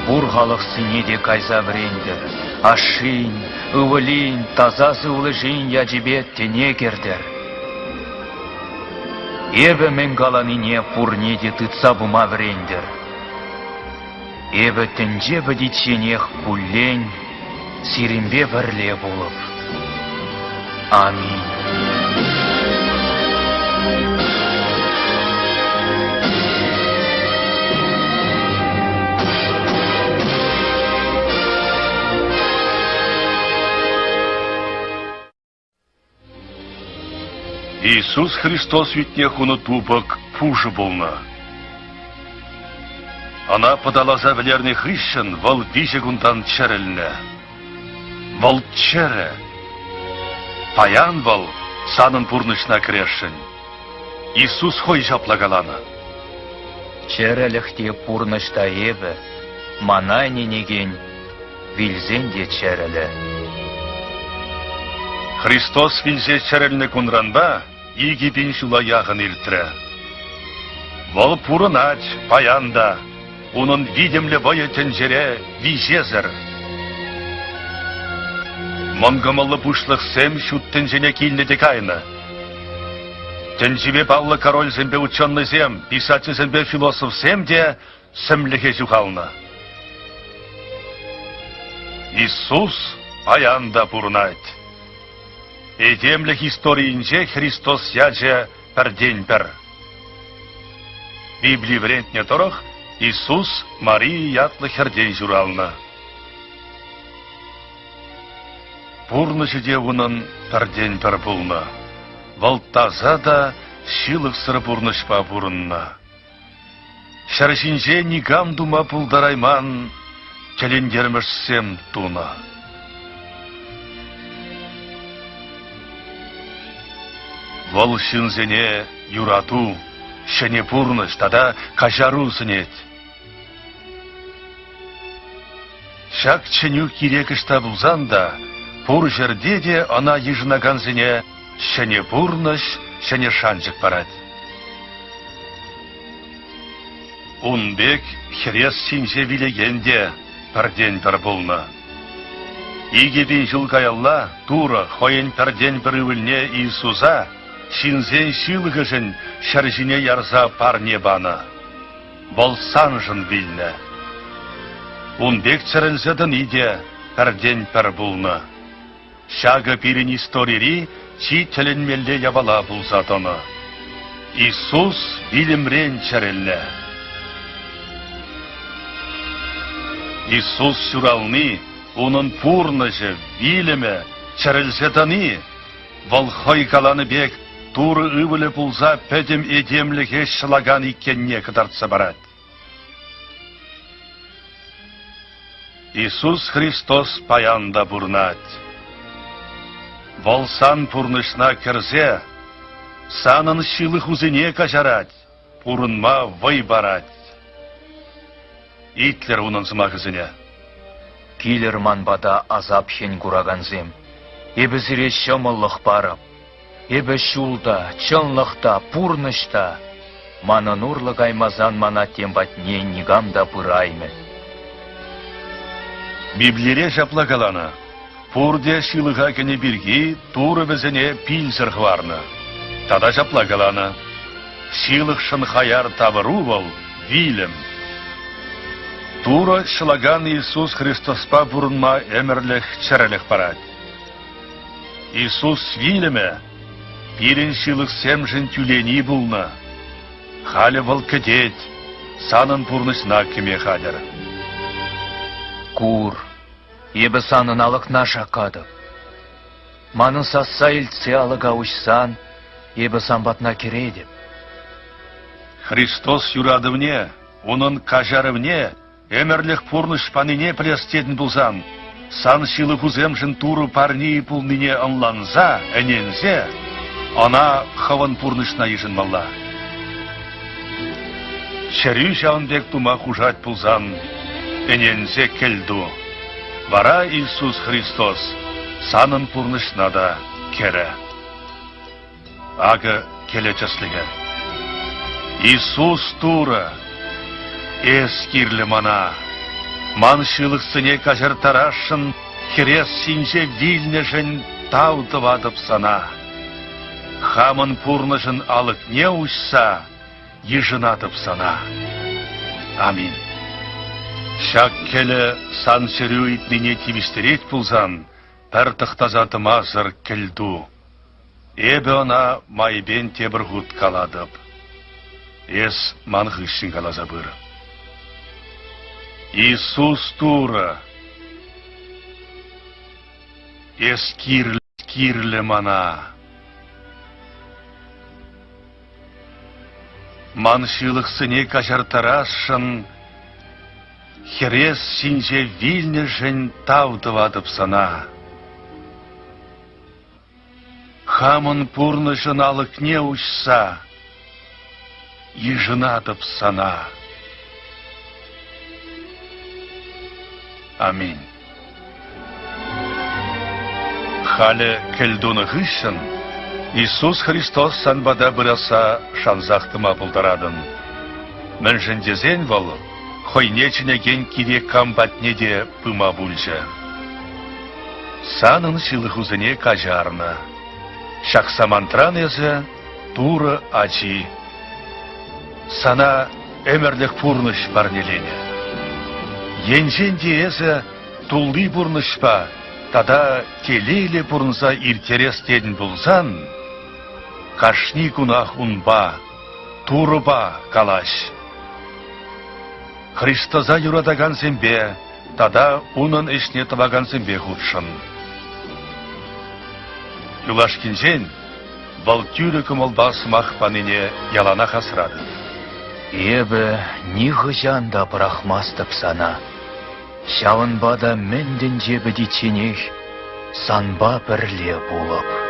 Пур халӑхсене те кайса вӗрентӗр, ашшин, ывӑлин, таса сывлӑшин ячӗпе тӗне кӗртӗр. Эпӗ мӗн каланине пурне те тытса пыма вӗрентӗр. Эпӗ тӗнче пӗтичченех куллен сирӗнпе пӗрле пулӑп. Аминь. Иисус Христос ӳтне хунӑ тупӑк пушӑ пулнӑ. Ӑна пӑталаса вӗлернӗ хыҫҫӑн вӑл виҫӗ кунтан чӗрӗлнӗ. Вӑл чӗрӗ. Паян вӑл санӑн пурнӑҫна кӗресшӗн. Иисус хӑй ҫапла каланӑ. Чӗрӗлӗх те пурнӑҫ та эпӗ, мана ӗненекен вилсен те чӗрӗлӗ. Христос вилсе чӗрӗлнӗ кунранпа 2000 ҫула яхӑн иртрӗ. Вӑл пурӑнать паян та. Унӑн витӗмлӗ вӑйӗ тӗнчере виҫесӗр. Мӑнкӑмӑллӑ пуҫлӑхсем ҫут тӗнчене килнӗ те кайнӑ. Тӗнчипе паллӑ корольсемпе ученӑйсем, писательсемпе философсем те сӗмлӗхе ҫухалнӑ. Иисус паян та пурӑнать. Этемлӗх историйӗнче Христос ячӗ пӗртен-пӗр. Библи вӗрентнӗ тӑрӑх Иисус Мария ятлӑ хӗртен ҫуралнӑ. Пурнӑҫӗ те унӑн пӗртен-пӗр пулнӑ. Вӑл таса та ҫылӑхсӑр пурнӑҫпа пурӑннӑ. Ҫӗр ҫинче никам тума пултарайман тӗлӗнтермӗшсем тунӑ. Вӑл ҫынсене юрату, ҫӗнӗ пурнӑҫ тата каҫару сӗнет. Ҫак чӗнӳ кирек ӑҫта пулсан та, пур ҫӗрте те ӑна йышӑнакансене ҫӗнӗ пурнӑҫ, ҫӗнӗ шанчӑк парать. Ун пек хӗрес ҫинче вилекен те пӗртен-пӗр пулнӑ. 2000 ҫул каялла Турӑ хӑйӗн пӗртен-пӗр ывӑлне Иисуса ҫынсен ҫылӑхӗшӗн ҫӗр ҫине ярса парне панӑ. Вӑл саншӑн вилнӗ. Ун пек чӗрӗлсе тӑни те пӗртен-пӗр пулнӑ. Ҫакӑ пирӗн историри чи тӗлӗнмелле япала пулса тӑнӑ. Иисус вилӗмрен чӗрӗлнӗ. Иисус ҫурални, унӑн пурнӑҫӗ, вилӗмӗ, чӗрӗлсе тӑни вӑл хӑй каланӑ пек Турӑ Ывӑлӗ пулса пӗтӗм этемлӗхе ҫӑлакан иккенне кӑтартса парать. Иисус Христос паян та пурӑнать. Вӑл сан пурнӑҫна кӗрсе санӑн ҫылӑхусене каҫарать, пурӑнма вӑй парать. Итлӗр унӑн сӑмахӗсене. Килӗр ман пата асап-хӗн куракансем, эпӗ сире ҫӑмӑллӑх парӑп. Эпӗ ҫул та, чӑнлӑх та, пурнӑҫ та. Манӑн урлӑ каймасан мана тем патне никам та пыраймӗ. Библире ҫапла каланӑ: пурте ҫылӑха кӗнӗ пирки Турӑ вӗсене пилсӗр хӑварнӑ. Тата ҫапла каланӑ: ҫылӑхшӑн хаяр тавӑру вӑл — вилӗм. Турӑ ҫӑлакан Иисус Христоспа пурӑнма ӗмӗрлӗх чӗрӗлӗх парать. Иисус вилӗмӗ пирӗн ҫылӑхсемшӗн тӳлени пулнӑ. Халӗ вӑл кӗтет, санӑн пурнӑҫна кӗме хатӗр. Кур, эпӗ санӑн алӑкна шаккатӑп. Манӑн сасса илтсе алӑка уҫсан, эпӗ сан патна кӗретӗп. Христос юратӑвне, унӑн каҫарӑвне Ӗмӗрлӗх пурнӑҫ панине пӗлес тетӗн пулсан, сан ҫылӑхусемшӗн Турӑ парни пулнине ӑнланса, ӗненсе, ӑна хӑвӑн пурнӑҫна йышӑнмалла. Чӗрӳ ҫавӑн пек тума хушать пулсан, ӗненсе кӗлту. Вара Иисус Христос санӑн пурнӑҫна та кӗрӗ. Акӑ кӗлӗ тӗслӗхӗ. Иисус Турӑ, эс кирлӗ мана. Ман ҫылӑхсене каҫарттарасшӑн хӗрес ҫинче вилнӗшӗн тав тӑватӑп сана. Хамӑн пурнӑҫӑн алӑкне уҫса йышӑнатӑп сана. Аминь. Ҫак кӗлӗ сан чӗрӳ ыйтнине тивӗҫтерет пулсан, пӗр тӑхтаса тӑмасӑр кӗлту. Эпӗ ӑна майӗпен тепӗр хут калатӑп. Эс ман хыҫҫӑн каласа пыр. Иисус Турӑ, эс кирлӗ, кирлӗ мана. Ман ҫылӑхсене каҫарттарасшӑн хӗрес ҫинче вилнӗшӗн тав тӑватӑп сана. Хамӑн пурнӑҫӑн алӑкне уҫса йышӑнатӑп сана. Аминь. Халӗ кӗлтунӑ хыҫҫӑн Иисус Христос сан пата пырасса шансах тӑма пултаратӑн. Мӗншӗн тесен вӑл хӑйне чӗнекен кирек кам патне те пыма пулчӗ. Санӑн ҫылӑхусене каҫарнӑ. Ҫак самантран эсӗ Турӑ ачи. Сана ӗмӗрлӗх пурнӑҫ парнеленӗ. Енчен те эсӗ тулли пурнӑҫпа тата телейлӗ пурӑнса ирттерес тетӗн пулсан, кашни кунах унпа, Турӑпа калаҫ. Христоса юратакансемпе тата унӑн ӗҫне тӑвакансемпе хутшӑн. Юлашкинчен вӑл тӳрӗ кӑмӑлпа сӑмах панине яланах асра тыт. Эпӗ нихӑҫан та пӑрахмастӑп сана. Ҫавӑнпа та мӗн тӗнче пӗтичченех санпа пӗрле пулӑп.